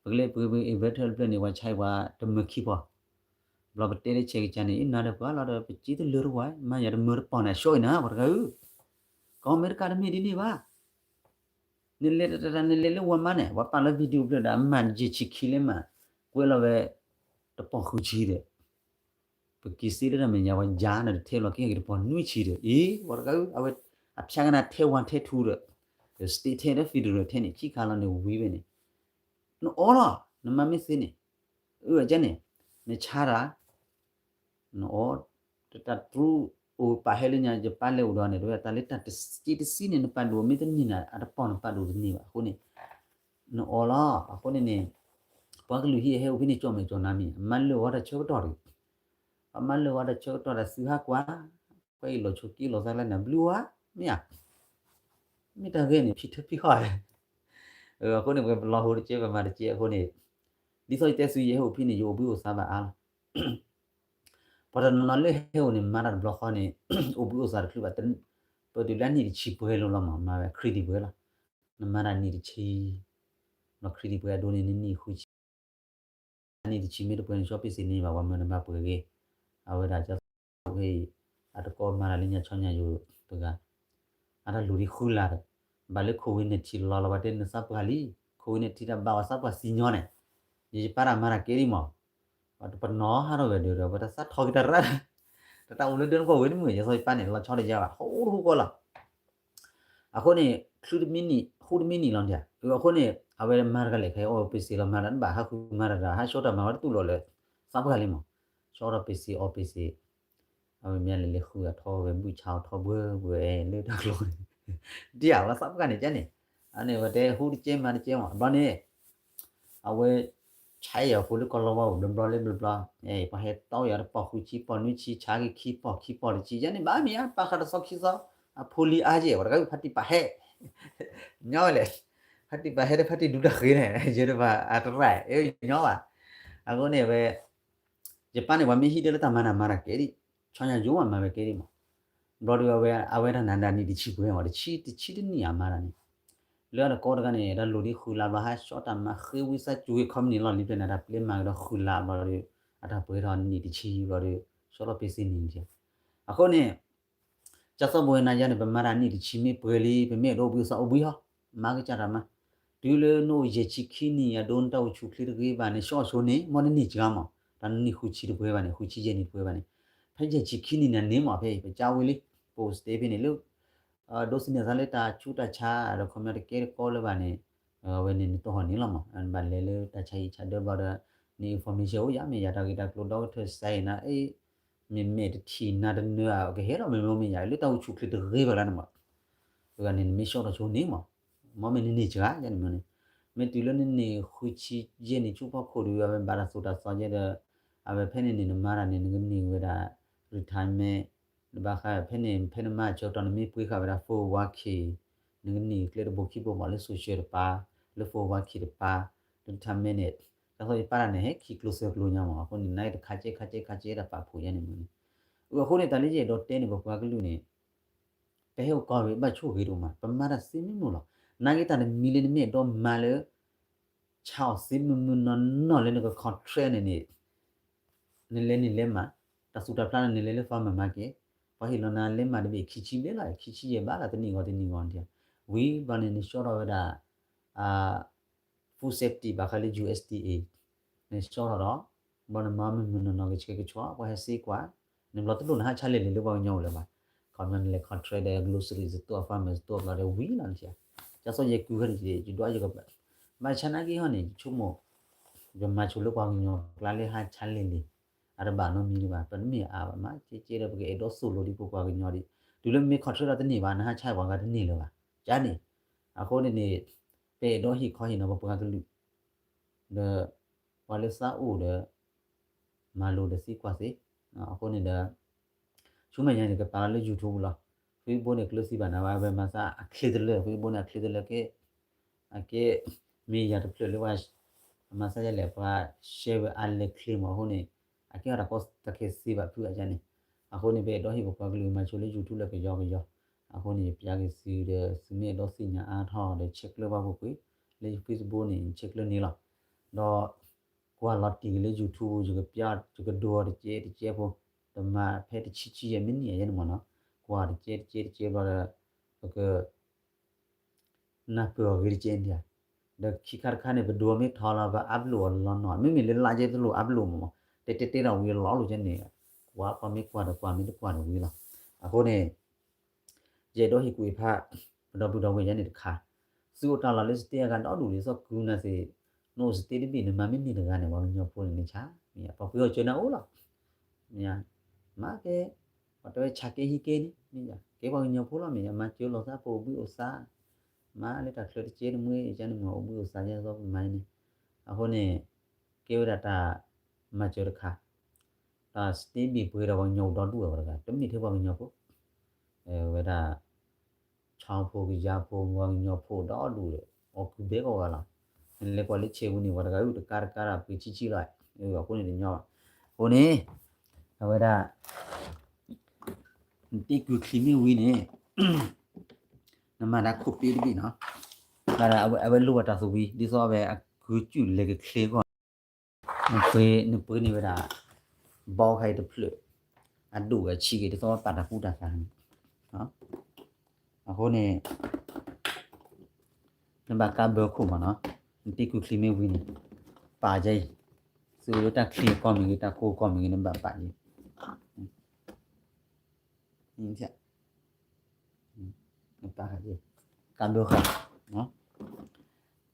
ပကလဲၤပှ့ၤ inverter တဖျၢၣ်န့ၣ် ပှၤဆါအံၤပှၤတမၢခံပီၤ ဘျီပတဲလၢဆဲးကစၢ်န့ၣ် အ့ၣ်နၤဒီးပှၤလီၤဒီး ပစ့တလၢတဝဲ မၤယၤတမၢတပီၤန့ၣ် အဆှီအံၤနၤ ပှၤတဂၤဧၢ ကီၢ်အမဲရကၤတမ့ၢ်ဒ်န့ၣ်ဘၣ် နလဲၤတတၢ်နလဲၤလၢဝၤမါန့ၣ် ပှၤပာ်လီၤ video တဖျၢၣ်ဒီး အမၤတယဲၢ်ဆံခံလၢမး ကွဲးလီၤဝဲ တပီၤဃုဆံဒီး ပက့ၤစ့လၢတၢ်မဲာ်ညါ ပှၤယါန့ၣ်တထဲလီၤ ကဟဲက့ၤတပီၤနွံဆံဒီး အ့ ပှၤတဂၤဧၢ အဝဲ အဖျါကနၣ်ထဲ one ထဲ two ဒီး state ထဲဒီး federal ထဲန့ၣ် ခံခါလီၤန့ၣ်ဝံၤဝဲန့ၣ် နအီလီၤ နမၤမ့ၢ်သ့န့ၣ် အၢ အကဲန့ၣ် နဆါတၢ် နအီ တၢ်တြူ အိၣ်ပာ်ဟဲလၢညါ ယပၢ်လဲၤအိၣ်ဒီးန့ၣ် တဝဲတၢ်လၢတၢ်တစ့တစ့န့ၣ် နပာ်ဒိၣ်မ့ၢ်တန့ၢ်နၤ အတပီၤနပာ်ဒိၣ်တန့ၢ်ဘၣ်အဃိန့ၣ် နအီလီၤ အဃိန့ၣ်န့ၣ် ပှၤကလုာ်ဟံးအဟဲအိၣ်ဖဲန့ၣ် ကၠီၣ်မဲာ်ကၠီၣ်နါမံၤ မၤလၢာ်ဝဲတၢ်ဆၢကတီၢ်တဂ့ၤ ပှၤမၤလၢာ်ဝဲတၢ်ဆၢကတီၢ်ဒီးသုဟးကွၢ် ကွၢ်အံၤလီၤဆိက့လီၤသးလၢနဘျုးဝဲ မ့ၢ်ဧါ မ့ၢ်တၢ်ဂ့ၢ်န့ၣ် ဖံထၢဖံဃီ အဃိန့ၣ် ပလီၤဟိတကဲ ပမၤတကဲအဃိန့ၣ် ဒ်သိးယတဲဆူယဟဲအိၣ်ဖဲန့ၣ် ယအိၣ်ဘှံးအိၣ်သါဘၣ်အါလီၤ. ပှၤတနီၤနီၤလၢဟဲအိၣ်န့ၣ် မၤတၢ်တဘျီဃီန့ၣ် အိၣ်ဘှံးအိၣ်သါတချုးဘၣ်, ပတုၤလၢအနံၣ်တဆံပှဲၤလိၤလီၤမး မၤဝဲခရံာ်ဒံၣ်ပှဲၤလီၤ. နမၤတၢ်နံၣ်တဆံ ဒီးခရံာ်ဒံၣ်ပှဲၤအဒိန့ၣ် နနံၣ်ဃုဆံ အနံၣ်တဆံမ့ၢ်တပှဲၤန့ၣ် ကၠီပ့စ့န့ၢ်ဘၣ် ပှၤမၢနဘၣ်ပှဲၤဂ့ၤ, အဝဲဒၣ်ကၠီဝဲအံၤ အတကိးမၤတၢ်လၢညါဆီညါယိာ်တဂၤ, အတၢ်လူၤဒံးဃုလါဒီး ဘၣ်လၢ COVID nineteen လီၤလီၤ ပှၤတဲနသးပှၢ်လံ, COVID nineteen တၢ်ဘၣ်ဝဲသးပှၢ်စံၣ်ညီန့ၣ်, ယယပၢ်တၢ်မၤတၢ်ကဲဒံးမး, ပှၤတပနီၤဟးထီၣ်ဝဲဒၣ်ဒီး ပှၤတသးထီၣ်က့ၤတၢ်ရၢ်, တၢ်တၢ်အိၣ်လၢဒၢနခိၣ်ဝဲတမုာ် ယသီယပၢ်န့ၣ် လီၤဆီတယါဘၣ် ဟိတဟူကီလီၤ. အဃိန့ၣ် ချုးတမံနံၣ် ဟူတမံနံၣ်လီၤဒၣ်, အဃိန့ၣ် အဝဲမၤတကလဲာ်ခဲအံၤ အီၣ်ပ့စ့လီၤ မၤတၢ်တဘၣ် ဟးဃုမၤတၢ်ဒီး ဟးဆှီတၢ်မၤဝဲတတူၢ်လိာ်လၢ သးပှၢ်လံမး, ဆှီထီၣ်ပ့စ့အီၣ်ပ့စ့, အဝဲမ့ၢ်လဲၤလဲၤဃုအထီဝဲ ဘုၣ်ဆါအီၤထီဘှဲဘှဲလၢတၢ်ကျိၤန့ၣ်, ဒ်အဝဲသးပှၢ်န့ၣ်ကန့ၣ်, အန့ၣ်ဝဲတဲဟူတကဲမၤတကဲမး ဘျီန့ၣ် အဝဲ ဆါအီၤဖိလၢကီၢ်လီၤဝါအိၣ်ဘျီဘျီလၢဘျီဘျီ, ပှၤဟဲတီအီၤတပီၢ်ဃုဆံ ပီၢ်နွံဆံ ဆါက့ၤခံပီၢ်ခံပီၢ်တဆံ ယဲန့ၣ် ဘၣ်မ့ၢ်ဧါ ပာ်ဃာ်တဆီခံဆီ, အဖိလံၤအါက့ၢ် ပှၤတဂၤဖးတံၢ်ပာ်ဟဲ, ညီဝဲလဲၣ်, ဖးတံၢ်ပာ်ဟဲဒီးဖးတံၢ်ဒူတၢ်ဃ့န့ၣ် ယဲတဘၣ်အတရၢ် အညီဘၣ်, အဃိန့ၣ်ဝဲ ယပၢ်န့ၣ် ပှၤမ့ၢ်ဟံးဒၢလၢတၢ်မၤနၢ်မၤတၢ်ကဲဒံး, ဆီညါယိာ်မးမၤဝဲကဲဒံးမး, ဘျီဒီးအဝဲ အဝဲတၢ်နၤဒၣ်နံၣ်တဆံပှဲၤမး တဆံ တဆံတနံၣ်အမၤတၢ်န့ၣ်, လၢအတကိးတဂၤန့ၣ် တၢ်လူၤဒံးဃုလါဘျီ ဟးဆှီတၢ်မၤဃ့ဝံသးစူၤဝံ ခီပနံၣ်လီၢ်လံၤဖဲန့ၣ် တၢ်ပျဲမၤကဒီးဃုလါဘျီဒီး အတၢ်ပှဲၤထီၣ်နံၣ်တဆံဘျီဒီး ဆှီထီၣ်ပ့စ့နံၣ်တဆံ, အဃိန့ၣ် ကၢ်သီပဝဲနၤယါန့ၣ် ပမၤတၢ်နံၣ်တဆံမ့ၢ်ပှဲၤလံ ပမ့ၢ်အဲၣ်ဒိးအိၣ်ဘှံးအိၣ်သါအိၣ်ဘှံးဟီ, မၤကစၢ်တၢ်မၤ, တုၤလၢနအိၣ်ယဲၢ်ဆံခံနံၣ်အဒိ နတၢ်အိၣ်ဆူၣ်ချ့တဂ့ၤဘၣ်န့ၣ် ဆှီအဆိန့ၣ် မ်နနံၣ်စှၤမး, တၢ်နနံၣ်ဃုဆံတပှဲၤဘၣ်န့ၣ် ဃုဆံယဲၢ်နံၣ်တပှဲၤဘၣ်န့ၣ်, ဖဲယဲၢ်ဆံခံနံၣ်န့ၣ်န့ၣ်မး ဖဲအံၤ ပကါဝံၤလံ, ပအိၣ် stay ဖဲန့ၣ်လၢ ဒိးသန့ၤသးလၢတၢ်ဆူးတၢ်ဆါ ဒီးခီပညီတကဲတကီလၢၤဘၣ်န့ၣ်, အဝဲန့ၣ်နတဟီၣ်န့ၣ်လီၤမး, နဘၣ်လဲၤလၢတၢ်ဆါဟံၣ်ဆါဒၢဘျီဒီး န information အိၣ်ယါ မ့ၢ်ယါတၢ်ဂ့ၢ်တၢ်ကျိၤဒီကထၢၣ်စဲအံၤနၤ အ့ၣ် မ့မ့ၢ်တထံၣ်နၤတနၢၤဧါ ကဟဲလီၤမ့ၢ်မ့ၢ်မ့ၢ်ယါ လၢတၢ်အိၣ်ဆူၣ်ချ့တဂ့ၤဘၣ်လၢန့ၣ်မး, အဂၤန့ၣ်နမ့ၢ်ဆှီထီၣ်ဆိန့ၣ်မး, မ်မ့ၢ်နန့ၢ်စှၤယါန့ၣ်မ့ၢ်န့ၣ်, မ့ၢ်တုၤလၢနန့ၢ်ဃုဆံယဲၢ်နံၣ်ဆူဖီခိၣ်ဒီး အဝဲဘၣ်တၢ်သိၣ်တၢ်သီယဲဒီး အဝဲဖဲန့ၣ်န့ၣ် နမၤတၢ်န့ၣ် နကန့ၢ်ဝဲဒၣ် retirement နဘၣ်ဃးဖဲန့ၣ် ဖဲနမၤစၢၤတီၢ် နမ့ၢ်ပှ့ၤဃာ်ဝဲဒၣ် four oh one k နကန့ၢ်ကျဲတဘိခံဘိမး လၢ social တပၤ လၢ four oh one k တပၤ လၢ retirement န့ၣ် တၢ်သီယပာ်တၢ်န့ၣ် ဟဲခံကျိၤသၢကျိၤညါမး အဃိန့ၣ် နတခါကဲခါကဲခါကဲတၢ်ပာ်ဖှိၣ်ယါန့ၣ်မ့ၢ်န့ၣ်, အဃိန့ၣ် တၢ်လၢယအဲၣ်ဒိးတဲန့ၣ် ပပှၤကလုာ်န့ၣ် ပဟဲအိၣ်ကီၢ်ရ့ၣ်ဘၣ်ဆိၣ်ဂ့ၤဒိၣ်မး ပမၤတၢ်သ့မုၢ်မုၢ်လီၤ. နာ်က့တၢ်တမံၤလၢနမ့ၢ်အဲၣ်ဒိးမၤလၢ ဆါအီၣ်သ့မုၢ်မုၢ်နီၢ်နီၢ်လၢနက contract န့ၣ်န့ၣ် နလဲၤန့ၣ်လဲၤမၤ, တၢ်သူၣ်တၢ်ဖျါန့ၣ် နလဲၤလၢ farmer market, ပှၤဟ့ၣ်လီၤနၤလဲၤမၤတဘ့ၣ်ခံဆံဘျဲၣ်လီၤ, ခံဆံယဲၢ်ဘၣ်လီၤ တနံၣ်ဂီၤတနံၣ်ဂီၤန့ၣ်, ဝံၤဘျီန့ၣ် နဆှီထီၣ်ဝဲဒၣ် food safety ဘၣ်ဃးလၢ U S D A နဆှီထီၣ်ဒီး ဘျီနမၤမုၢ်မုၢ်နီၢ်နီၢ်ကဆှဲကဆှီ ပှၤဟဲစ့ကွၢ်, နဘျီတလိၣ်နဟးဆါလဲၤလံာ်လၢပှၤကညီအိၣ်လၢၤဘၣ်, ခီပညီနလဲၤ contract ဒီး grocery စတိၢ် farmer စတိၢ်ဘျီဒီးဝံၤလီၤန့ၣ်, ကၢ်သိးယဲၢ်ကုၢ်ခါန့ၣ် ယဒွးယက ဘၣ်ဆၣ်နာ်က့ဟီန့ၣ် ယဆိကမိၣ် ယမၤဆိလၢပှၤကညီကျါလၢဟးဆါလဲၤလံာ် အတဘၣ်နီတမံၤလၢၤဘၣ်, ပတမ့ၢ်အါဘၣ်မးကဲကဲဒီး ပကအဲၣ်ဒိးသိၣ်လိဒ်ပပှၤကညီဒ်, တုၤလၢမ့ၢ် contract ဒီးတန့ၢ်ဘၣ် နဟးဆါပှၤဂၤတန့ၢ်လၢၤဘၣ်, ကန့ၣ်, အဃိန့ၣ်န့ၣ် ပအဲၣ်ဒိးဟ့ၣ်ခီဟ့ၣ်နီၤပပှၤကလုာ် ဒီး ပှၤလၢသးအိၣ်ဒီး မၤလိဒီးသံကွၢ်သ့, အဃိန့ၣ်ဒီး ဆူမဲာ်ညါန့ၣ် ကပာ်လီၤလၢ YouTube လီၤ, Facebook န့ၣ် ကျၢၤသံဘၣ်နၤဘၣ် အဝဲမၤသးအချ့တလၢ Facebook န့ၣ် အချ့တလၢကဲ, အကဲ မ့ၢ်ယၤတဖျၢၣ်လၢပှၤ အမၤသးယလဲၣ် ပှၤ share ဝဲအါလဲၣ်ချ့မး အဃိန့ၣ် အကဲအီၤတၢ်ကီတၢ်ခဲသ့ဘၣ်ဖုအယါန့ၣ်, အဃိန့ၣ် ပအဲၣ်ဒိးဟ့ၣ်ပပှၤကလုာ်မၤဆိလၢ YouTube လၢကယီကယီ, အဃိန့ၣ် ယပျးက့ၤသုဒီး သုမ့ၢ်အဲၣ်ဒိးသ့ၣ်ညါအါထီၣ်ဒီး ဆဲးကျၢဘၣ်ပူၤကွံာ်, လၢ Facebook န့ၣ် ဆဲးကျၢန့ၣ်လီၤ, ဒီး ကွၢ်လီၤတံၢ်က့ၤလၢ YouTube ယကပျး ယကဒိအီၤတကဲတကဲဖိ, တမၤဖဲတဆံဆံယဲၢ်မံးနံးယဲၢ်န့ၣ်မ့ၢ်နီၤ, ကွၢ်တကဲတကဲတကဲဘျီဒီး ပက နၢ်ပၢၢ်အီၤဂ့ၤတကဲန့ၣ်, ဒီးခံခါတခါန့ၣ် ပဒိအီၤမ့ၢ်ထီလီၤ ပ upload အီၤလီၤနီၤ, မ့မ့ၢ်လၢလါကဲတလိၣ် upload မ့ၢ်မး, တဲတဲတဲဒီးဝံၤလီၤလိာ်ကဲန့ၣ်, ကွၢ်ပှၤမ့ၢ်ကွၢ်ဒီးကွၢ် မ့ၢ်တကွၢ်ဒီးဝံၤလီၤ, အဃိန့ၣ် ယအဲၣ်ဒိးဟ့ၣ်ကူၣ်ဟ့ၣ်ဖး ပဒီပုၢ်ဒီဝဲၢ်ယါန့ၣ်တခါ, သုအိၣ်တၢ်လီၢ်လၢ state အဂၤဒီဒူၣ်ဒ်သိးကုၢ်နၤသ့ၣ်, နအိၣ် state တဘ့ၣ် နမၤမ့ၢ်န့ၢ်တဂၤန့ၣ် ပှၤကညီဖိန့ၣ်နဆါ, မ့ၢ်ယါ ပှၤပှ့ၤအီၣ်စၢၤနၤအိၣ်လီၤ, မ့ၢ်ယါ, မၤကဲ, ပှၤတဲဝဲဆါကဲဟံးကဲန့ၣ်, မ့ၢ်ယါ, ကဲပှၤကညီဖိလီၤ မ့ၢ်ယါ, မၤစၢၤလိာ်သး ပအိၣ်ဘှံးအိၣ်သါ, မၤလၢတၢ်ချၢတကဲတမှဲ ယါန့ၣ်မ့ၢ်အိၣ်ဘှံးအိၣ်သါယါသိးပမၤန့ၣ်, အဃိန့ၣ် ကဲဝဲဒၣ်တၢ်မၤစၢၤတခါ, တၢ် state ဘ့ၣ်ပှ့ၤဒီးပှၤကညီအိၣ်ဒီဒူၣ်ဝဲတဂၤ တမ့ၢ်ထဲပှၤကညီဖိ, ဝဲဒၣ် ဆီဖိကယါဖိ ပှၤကညီဖိဒီဒူၣ်ဒီး အီၣ်ကုၢ်ဘဲကီးဂၤလီၤ, နလဲၤကွၢ်လၢဆဲးပူၤန့ၣ် ပှၤတဂၤအုၣ်တကါတကါဒီးပှ့ၤဆံးဆံးလီၤ, အဃိန့ၣ်တညီဘၣ်. အဃိန့ၣ် အဝဲဒၣ် နတ့ၢ်ကုချံမ့ၢ်ဝံၤန့ၣ် နမၤတၢ်ခိၣ်ပ့တဘ့ၣ်နီၤ, ဘၣ်ဒီးအဝဲလိၣ်ဘၣ်တၢ်သဝံ ဒ်သိးအဝဲအကုကုၣ်လဲၤကချ့အဂီၢ် နပှ့ၤန့ၢ်ဝဲဒၣ် ဘီခါအံၤတဖျၢၣ် အဒိၣ်ဝဲအဆံးက့ၤ ဒ်သိးပာ်တၢ်ကူတၢ်ကၤန့ၣ်, အဃိန့ၣ် နဘၣ်ကါဘၢခိၣ်မးနီၤ, နတ့ၢ်ကုချံမ့ၢ်ဝံၤန့ၣ် ပာ်ကဲအံၤ, သုးလၢတၢ်ချံအကီၢ်မ့ၢ်ဂ့ၤ တၢ်ကိၢ်အကီၢ်မ့ၢ်ဂ့ၤ နဘၣ်ပာ်ကဲ နပာ်ဃာ်က့ၤ ကါဘၢဃာ်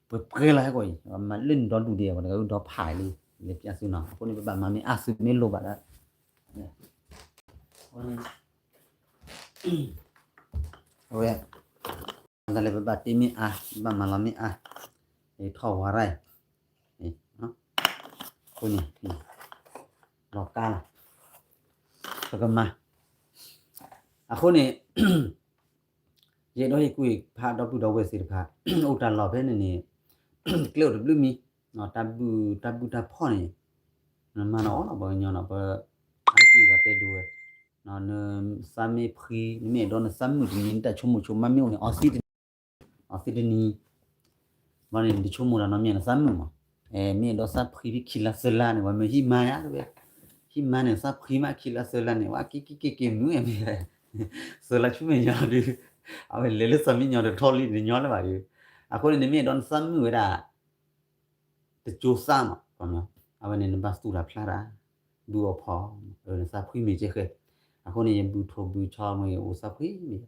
ပှဲၤပှဲၤလီၤဟဲကီၢ်အံၤ မၤလၢနဒီဒူၣ်ဒံး ပှၤတဂၤအုၣ်ဒီဖးလံ လဲၤပျးသုနီၤ အဃိန့ၣ် ပဘၣ်မၤမ့ၢ်အါသုးမ့ၢ်လိၣ်ဘၣ်ဒီး အဝဲ တၢ်လၢပဘၣ်တ့မ့ၢ်အါ ပဘၣ်မၤလီၤမ့ၢ်အါ ထီၣ်ဝါရၢ်အံၤ အဃိန့ၣ် လီၤကါလီၤ ပကမၤ အဃိန့ၣ် ယအဲၣ်ဒိးဟ့ၣ်ကူၣ်ဖးဒီပုၢ်ဒီဝဲၢ်သ့ၣ်တဖၣ် အိၣ်တၢ်လီၢ်ဖဲန့ၣ်န့ၣ် ကျဲအိၣ်တဘျုးမံၤ တၢ်ဘူၣ်တၢ်ဖီၣ်န့ၣ် နမၤနအီၣ်လီၤပှၤကညီနီၤ ပအါကံၢ်ပှၤတဲဒိဝဲ နသးမ့ၢ်ဖှံ နမ့ၢ်အဲၣ်ဒိးနသးမုာ်တနံၤ နတၢ်ဆိကမိၣ်ဆိကမးမ့ၢ်အိၣ်န့ၣ် အီသံတနံၤ အီသံတနံၤ ဘၣ်န့ၣ် နတဆိကမိၣ်တၢ်နီတမံၤ နသးမုာ်မး မ့ၢ်အဲၣ်ဒိးသးဖှံဖဲခံလါသၢလါန့ၣ် ပှၤမ့ၢ်ဟံးမါယါတဝဲ ဟံးမါန့ၣ် သးဖှံမးခံလါသၢလါန့ၣ် ဝဲက့ၤက့ၤက့ၤက့ၤမုာ်မ့ၢ် သၢလါဆူမဲာ်ညါဒီး အဝဲလဲၤလၢသးမံညီတထီလံ တညီလၢၤဘၣ်ဒီး အဃိန့ၣ် နမ့ၢ်အဲၣ်ဒိးနသးမုာ်ဝဲဒၣ် တကၠိသးမး အဝဲန့ၣ်နဘၣ်သူၣ်တၢ်ဖျါတၢ် ဘုအီၣ်ဖီ နသးဖှံမ့ၢ်ကဲဃဲ အဃိန့ၣ် ယဘုထိၣ်ဘုဆီမ့ၢ်အိၣ်သးဖှံမ့ၢ်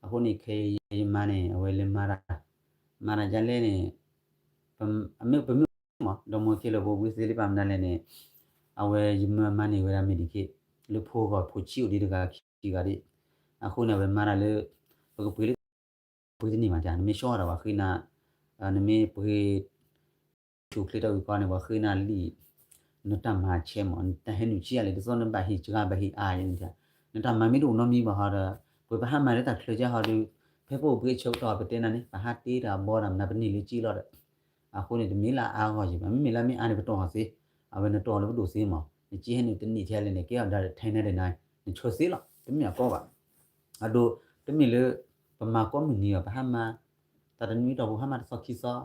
အဃိန့ၣ် ခဲအံၤယမါန့ၣ် အဝဲလဲၤမၤတၢ် မၤတၢ်ဒ်လဲၣ်န့ၣ် အမ့ၢ်ပမ့ၢ်မး ဒီးမိၢ်ခဲလၢာ်ဖိဝံသ့လံပာ်မနုၤလဲၣ်န့ၣ် အဝဲယမါမၤန့ၢ်ဝဲဒၣ် Medicaid လၢဖိဂီၢ်ဖိဆံးအိၣ်ဒံးတဂၤခံဂၤဒံး အဃိန့ၣ် အဝဲမၤတၢ်လၢ ပကပှ့ၤလၢ ပှ့ၤတန့ၢ်ဘၣ်တၢ် နမ့ၢ်ဆီၣ်တၢ်ပှၤဃ့နၤ နမ့ၢ်ပှ့ၤ ဆူၣ်ချ့တၢ်အုၣ်ကီန့ၣ် ပှၤဃ့နၤလံာ် နတၢ်မၤဆဲးမး နတၢ်ဟဲနုာ်ဆံးအါလဲၣ် ဒ်သိးနဘၣ်ဟ့ၣ်စှၤဘၣ်ဟ့ၣ်အါယဲန့ၣ် နတၢ်မၤမ့ၢ်တအိၣ်နီတမံၤဘၣ်ဟီဒီး ပှၤပဟးမၤလၢတၢ်ချၢကဲဟီဒီး ဖဲပအိၣ်ဘှံးအဆၢကတီၢ် ပတဲနၤန့ၣ် ပဟးတ့တၢ်ဘီတၢ်မနုၤ ပန့ၢ်လၢက့လီၤဒီး အဃိန့ၣ် တမ့ၢ်လၢအါဂီၢ်ယံၤဘၣ် မ့မ့ၢ်လၢမ့ၢ်အါန့ၣ် ပတီၢ်အီၤသ့ အဝဲနတီၢ်လၢပဒိၣ်သ့မး နက့ဟဲနုာ်တန့ၢ်ထဲလဲၣ်န့ၣ် ကဲအီၤဒၣ်ထဲနဲဒၣ်နၤ နဆၢသ့လီၤ တမ့ၢ်အကီဘၣ် အဒိ တမ့ၢ်လၢ ပမၤကိးမုၢ်နံၤဘၣ် ပဟးမၤ တၢ်တနွံတီၢ်ပူၤ ဟးမၤတသီခံသီ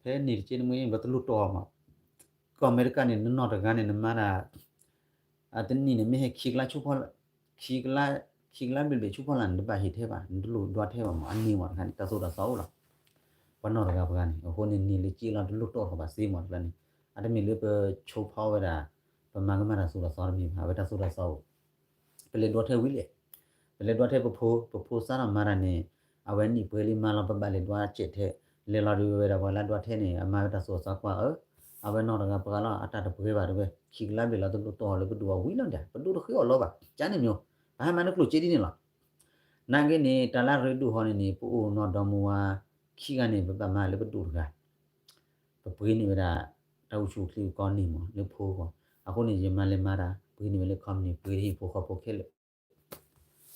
ဖဲန့ၣ်တက့ၢ်တမ့ၢ် ပတလိၣ်တီၢ်အီၤမး ကီၢ်အမဲရကၤန့ၣ် နနီၢ်တဂၤန့ၣ် နမၤတၢ် အတနံၣ်န့ၣ် မ့ၢ်ဟဲခံကလးဆူဖီလာ် ခံကလး ခံကလးဘျဲၣ်ဘျဲၣ်ဆူဖီလာ်န့ၣ် နတဘၣ်ဟ့ၣ်ထဲဘၣ် နတလိၣ်ဒွးထဲဘၣ်မး အန့ၢ်မးတခါန့ၣ် တၢ်သိၣ်တၢ်သီအိၣ်လီၤ ပှၤနီၢ်တဂၤပှၤဂၤန့ၣ် အဃိန့ၣ် န့ၢ်လၢက့လီၤ တလိၣ်တီၢ်ထီၣ်ဘၣ်သ့မးတခါန့ၣ် အတမ့ၢ်လၢပဆိဖီဝဲဒၣ် ပမၤကမၣ်တၢ်သိၣ်တၢ်သီတမ့ၢ်ဘၣ် အဝဲတၢ်သိၣ်တၢ်သီအိၣ် ပလဲၤဒွးထဲဝံၤလဲၣ် ပလဲၤဒွးထဲပဖိ ပဖိစးထီၣ်မၤတၢ်န့ၣ် အဝဲနံၣ်ပှဲၤလံမၤလီၤ ပဘၣ်လဲၤဒွးစဲးထဲ လဲၤလီၤဒုးဝဲဒၣ်ပှၤလၢဒွးထဲန့ၣ် အမၤဝဲတၢ်သိၣ်တၢ်သီကွၢ်အၢ အဝဲနီၢ်တဂၤပှၤဂၤလီၤ အတၢ်တပှဲၤဘၣ်တဝဲ ခံကလးဘျဲၣ်လီၤ တလိၣ်တီၢ်လၢပဒိၣ်အဝံၤလီၤဒၣ် ပဒိၣ်တဃ့အီၤလီၤဘၣ် ကန့ၣ်မ့ၢ် ပဟဲမၤနကျိၣ်စ့ဒ်န့ၣ်လီၤ နာ်က့န့ၣ် တၢ်လၢရ့ဒိၣ်ဟီန့ၣ်န့ၣ် ပအိၣ်နီၢ်ဒီမါဝၤခံဂၤန့ၣ် ပဘၣ်မၤလၢပဒိၣ်တဂၤ ပပှ့ၤန့ၢ်ဝဲဒၣ် တၢ်အိၣ်ဆူၣ်အိၣ်ချ့ကီန့ၢ်မး လၢဖိအဂီၢ် အဃိန့ၣ် ယမၤလဲၤမၤတၢ် ပှ့ၤန့ၢ်ဝဲလၢ company ပှ့ၤဟံၣ်ဖိဃီဖိခဲလၢာ်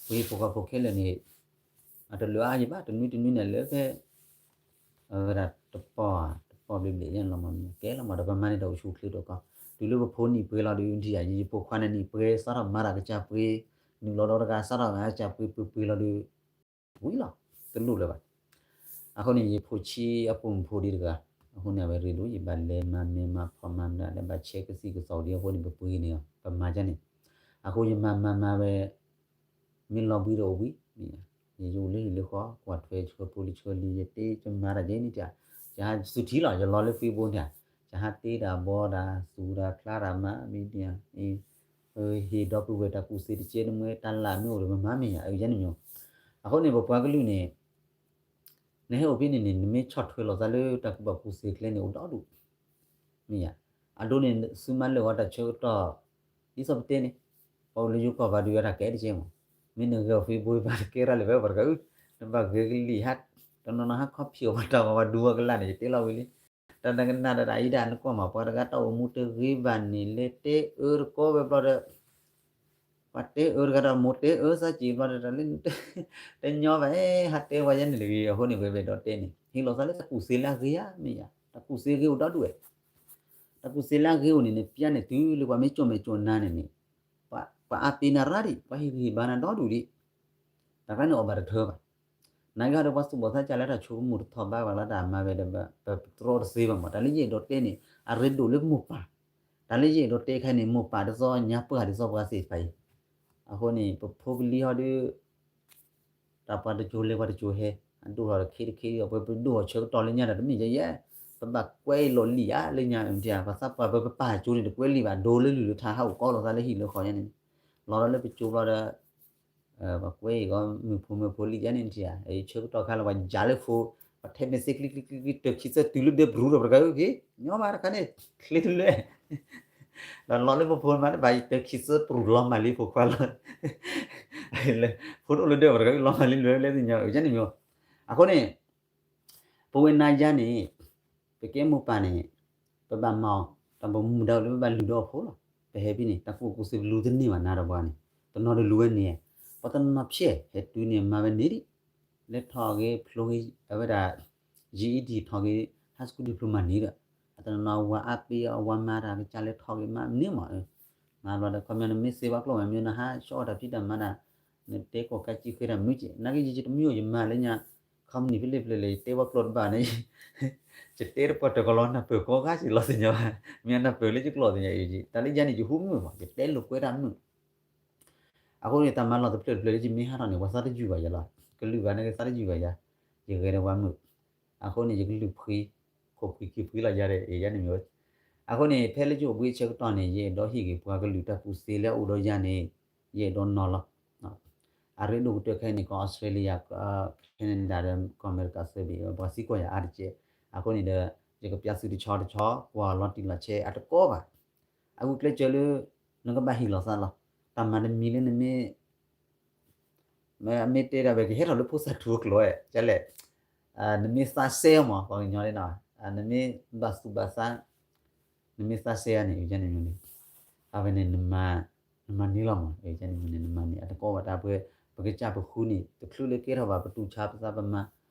ပှ့ၤဟံၣ်ဖိဃီဖိခဲလၢာ်န့ၣ် အတလၢအါယံၤဘၣ် တနွံတနွံန့ၣ်လၢဖဲ အဝဲဒၣ်တပီၢ် တပီၢ်ဘျဲၣ်ဘျဲၣ်ယဲၢ်လီၤမး ကဲလီၤမး ဒီးပမၤန့ၢ်တၢ်အိၣ်ဆူၣ်အိၣ်ချ့တကီ တုၤလၢပဖိနံၣ်ပှဲၤလီၤဒုး ဒ်ယဖိခွါန့ၣ်နံၣ်ပှဲၤ စးထီၣ်မၤတၢ်ကစၢ်ပှ့ၤ နုာ်လီၤဒီးတဂၤ စးထီၣ်မၤကစၢ်ပှ့ၤ ပှ့ၤပှ့ၤလီၤဒုး ဝံၤလီၤ တလိၣ်လၢၤဘၣ် အဃိန့ၣ် ယဖိဆံးအပိာ်မုၣ်ဖိဒံးတဂၤ အဃိန့ၣ် အဝဲရ့ဒိၣ် ယဘၣ်လဲၤမၤမဲာ်မၤဖီမၤမတၤ လၢဘၣ်ဆဲးကသံၣ်ကသီဒ်အဃိန့ၣ် ပပှ့ၤန့ၢ်အီၤ ပမၤဒ်န့ၣ် အဃိယမၤမၤမၤဝဲ မ့ၢ်လီၤဘှံးဒီးအိၣ်ဘှံး ယအိၣ်လၢဟံၣ်လၢဃီ ကွၢ်ထွဲဆှၢဖိလံၤဆှၢလံၤ ယတ့ယမၤတၢ်ဒ်န့ၣ်တၢ် ယဟးသုထံလီၤ ယလီၤလၢ Facebook န့ၣ် ယဟးတ့တၢ်ဘီတၢ် သူၣ်တၢ်ဖျါတၢ် မၤမံၤဒ် ဟ့ၣ်ဒီပုၢ်ဝဲၢ်တၢ်ကူၣ်သ့တကဲတမှဲ တၢ်လၢ်မ့ၢ်အိၣ်ဒီးမၤမ့ၢ်ယါ အယဲန့ၣ်မ့ၢ် အဃိန့ၣ် ပပှၤကလုာ်န့ၣ် နဟဲအိၣ်ဖဲန့ၣ်န့ၣ် နမ့ၢ်ဆီၣ်ထွဲလိာ်သးလၢတၢ်ကူၣ်ဘၣ်ကူၣ်သ့ကျဲန့ၣ် အိၣ်ဒီဒူၣ် မ့ၢ်ယါ အဒိန့ၣ် သုမၤလၢာ်ဝဲတၢ်ဆၢကတီၢ် ဒ်သိးပတဲန့ၣ် ပှၤအိၣ်လၢယိၤကီၢ်ပၤဒုးဝဲတၢ်ကဲတကဲမး မ့ၢ်နဂဲၤအီၤ Facebook ဘၣ်တကဲရၣ်လၢၤဝဲပှၤတဂၤအု နဘၣ်ဂဲၤကလံၣ်ဟး တနီၤနီၤဟးခီဖျိပှၤတၢ်ဂီၤပှၤဒူဝဲကလၢ်န့ၣ် ယတဲလီၤဝံၤလံ တၢ်နကနၣ်တၢ်ဒ်အံၤဒၣ်နကွၢ်မး ပှၤတဂၤတၢ်အိၣ်မူတဂ့ၤဘၣ်န့ၣ် လဲၤတဲအၢတကီဝဲဘျီဒီး ပှၤတဲအၢတဂၤဒီး မိၢ်တဲအၢစၢ်က့ၤဘျီဒီး တၢ်လၢ တညီဘၣ် ဟးတဲဝဲယဲန့ၣ်တဂ့ၤ အဃိန့ၣ် ဝဲဘၣ်ဒီးတဲန့ၣ် ဟ့ၣ်လီၤသးလၢတၢ်ကူၣ်သ့လၢအဂ့ၤဧါ မ့ၢ်ယၤ, တၢ်ကူၣ်သ့ဂ့ၤအိၣ်ဒီဒူၣ်ဝဲ, တၢ်ကူၣ်သ့လၢအဂ့ၤအိၣ်န့ၣ် နပျၢ်န့ၣ်တုၤလၢပှၤမ့ၢ်ကၠီၣ်မဲာ်ကၠီၣ်နါန့ၣ်န့ၣ် ပှၤအါပ့ၤနၤရၣ်ဒံး ပှၤဟ့ၣ်ဂံၢ်ဟ့ၣ်ဘါနၤဒီဒူၣ်ဒံး, တၢ်ခါန့ၣ်အီၣ်ဘၣ်တထၢဘၣ်. နာ်က့ဟီဒီးပှၤသူၣ်ဘီၣ်သးကၢ်လၢတၢ်ဆိကမိၣ်တထီၣ်ဘးဘၣ်လီၤ တၢ်မၤဝဲဒီး ပတြီတသ့ဘၣ်မး. တၢ်လၢယအဲၣ်ဒိးတဲန့ၣ် အရ့ဒိၣ်လၢမိၢ်ပၢ်, တၢ်လၢယအဲၣ်ဒိးတဲခဲအံၤန့ၣ် မိၢ်ပၢ်ဒ်သိးညါပှၢ်ဒ်သိးပှၤသ့ၣ်တဖၣ်အံၤ, အဃိန့ၣ် ပဖိပလံၤဟီဒီး တၢ်ပှၤတကၠိၤလဲၤပှၤတကၠိၤဟဲ အဒိၣ်ထီၣ်ဒီးခဲတခ့ဒီး ပပဒိၣ်အီၤဆၢကတီၢ်လၢညါဒီး တမ့ၢ်ယဲယဲ, ပဘၣ်ကွဲးလီၤလံာ်ဧါလၢညါ ပှၤသးပှၢ်ပပပၢ်ကၠိၤန့ၣ် တကွဲးလံာ်ဘၣ် ဒိလၢလုၢ်လၢထါဟးအိၣ်ကီးလိာ်သးလၢဟံၣ်လၢဃီညါန့ၣ်, လီၤဒီးလၢပကၠိၤဘျီဒီး ပှၤကွဲးအံၤဂီၢ် မုၢ်ဖိမုၢ်ဖိလံာ်ယါန့ၣ်ထံၣ်ဧါ, ဆၢကတီၢ်ခါလၢပှၤယၤလၢဖိ, ပှၤထဲမ့ၢ်စ့ကျံကျံကျံကျံ တၢ်ခံဆၢတုၤလၢဒဲပရူဒီး ပတဂၤအုၣ်က့ၤ ညီဘၣ်တခါန့ၣ် ချ့တလၢ ဒီးလီၤလၢပဖိမး တဘၣ်တၢ်ခံဆၢပရူလီၤမၢ်လံဖိခွါလီၤ, ဖိတအိၣ်လၢဒဲ ပတဂၤအုၣ်လီၤမၢ်လံလၢလဲၣ်သ့ၣ်ညါ အုၣ်ကန့ၣ်မ့ၢ်, အဃိန့ၣ် ပဝဲနၤယါန့ၣ် ပကဲမိၢ်ပၢ်န့ၣ် ပဘၣ်မၤအီၤ တၢ်ပမူဒါအိၣ်လၢပဘၣ်လုၢ်ဒီးအဖိလီၤ. ပဟဲဖဲန့ၣ် တၢ်ကူၣ်ကူၣ်သ့ပလူတန့ၢ်ဘၣ်နၤဒီးပှၤန့ၣ် တနီၤတလူၤဝဲန့ၣ် ပှၤတနီၤနီၤဖျဲၣ် ဟဲတုၤန့ၣ်မၤဝဲန့ၣ်ဒံး လဲၤထီၣ်ဂ့ၤဖျိဂ့ၤ အဝဲဒၣ် GED ထီၣ်ဂ့ၤ high school diploma န့ၣ်ဒီး အတနီၤနီၤအဝၤအါပ့ၤ အဝၤမၤတၢ်ကစၢ်လဲၤထီၣ်ဂ့ၤမၤန့ၢ်မး မၤဘျီဒီး ခီပညီနမ့ၢ်စ့ဘၣ်ကျိၣ်မး မ့ၢ်နဟးဆှီအီၣ်တၢ်ဖံးတၢ်မၤတၢ် နတဲကီၢ်ကးကံဃ့တၢ်မနုၤက့ နာ်က့ယတမံၤအိၣ်ယမၤလၢညါ company ဖဲလဲၣ်ဖဲလဲၣ် ယတဲဘၣ်ကျိာ်တဘၣ်န့ၣ် ယတဲတပှၢ်တၢၢ်ကီးလီၤ နၢ်ပၢၢ်ကီးဂၤစ့ၢ်လီၤသ့ၣ်ညါဘၣ် မ့ၢ်နၢ်ပၢၢ်လၢယကျိာ်သ့ၣ်ညါအံၤ တၢ်လၢယါန့ၣ် ယဟူမုာ်မး ယတဲလိာ်ကွဲတၢ်မုာ် အဃိန့ၣ် တၢ်မၤလီၢ်တဖျၢၣ်တဖျၢၣ်လၢယမ့ၢ်ဟးထီၣ်န့ၣ် ပှၤသးတယုၢ်ဘၣ်ယၤလီၤ ကလုာ်ဘၣ်န့ၣ်ကသးတယုၢ်ဘၣ်ယၤ ယဂဲၤဒီးပှၤမုာ် အဃိန့ၣ် ယကလုၢ်ဖှံ ခိၣ်ဖှံခံဖှံလီၤယၤဒီး ယါန့ၣ်မ့ၢ်ဝဲ အဃိန့ၣ် ဖဲလၢယအိၣ်ဘှံးဆၢကတီၢ်န့ၣ် ယအဲၣ်ဒိးဟ့ၣ်ဂ့ၤပှၤကလုာ်တၢ်ကူၣ်သ့လၢအအိၣ်ဒီးယၤန့ၣ် ယအဲၣ်ဒိးနီၤလီၤ အရ့ဒိၣ်ကတၢၢ်ခဲအံၤန့ၣ် ကီၢ် Australia Canada ဒီးကီၢ်အမဲရကၤ စၢဘ့ၣ်ပှၤစံးကီၢ်ယၤအါတက့ၢ် အဃိန့ၣ်ဒီး ယကပျၢ်သုတဆီတဆီ ကွၢ်လီၤတံၢ်လီၤဆဲးအတကီဘၣ် အဂုာ်ကျဲးစၢးလၢ နကဘၣ်ဟ့ၣ်လီၤသးလီၤ တၢ်မၤတမံၤလၢနမ့ၢ် မ့ၢ်တဲဒၣ်ဝဲကဟဲထီၣ်လၢဖိသၣ်ထူအကျိၤဝဲ ကလဲၣ် နမ့ၢ်သးစဲအီၤမး ပှၤကညီလၢ နမ့ၢ်ဘၣ်သူၣ်ဘၣ်သး နမ့ၢ်သးစဲအီၤန့ၣ် ယါန့ၣ်မ့ၢ်န့ၣ် အဝဲန့ၣ် နမၤန့ၢ်လီၤမး ယါန့ၣ်မ့ၢ်န့ၣ် နမၤန့ၢ်အတကီဘၣ်တၢ်ပှဲၤ ပကစၢ်ပဃုန့ၣ် တချုးလၢကဲထီၣ်ဘၣ် ပတူၢ်ဆါပသးပမၤ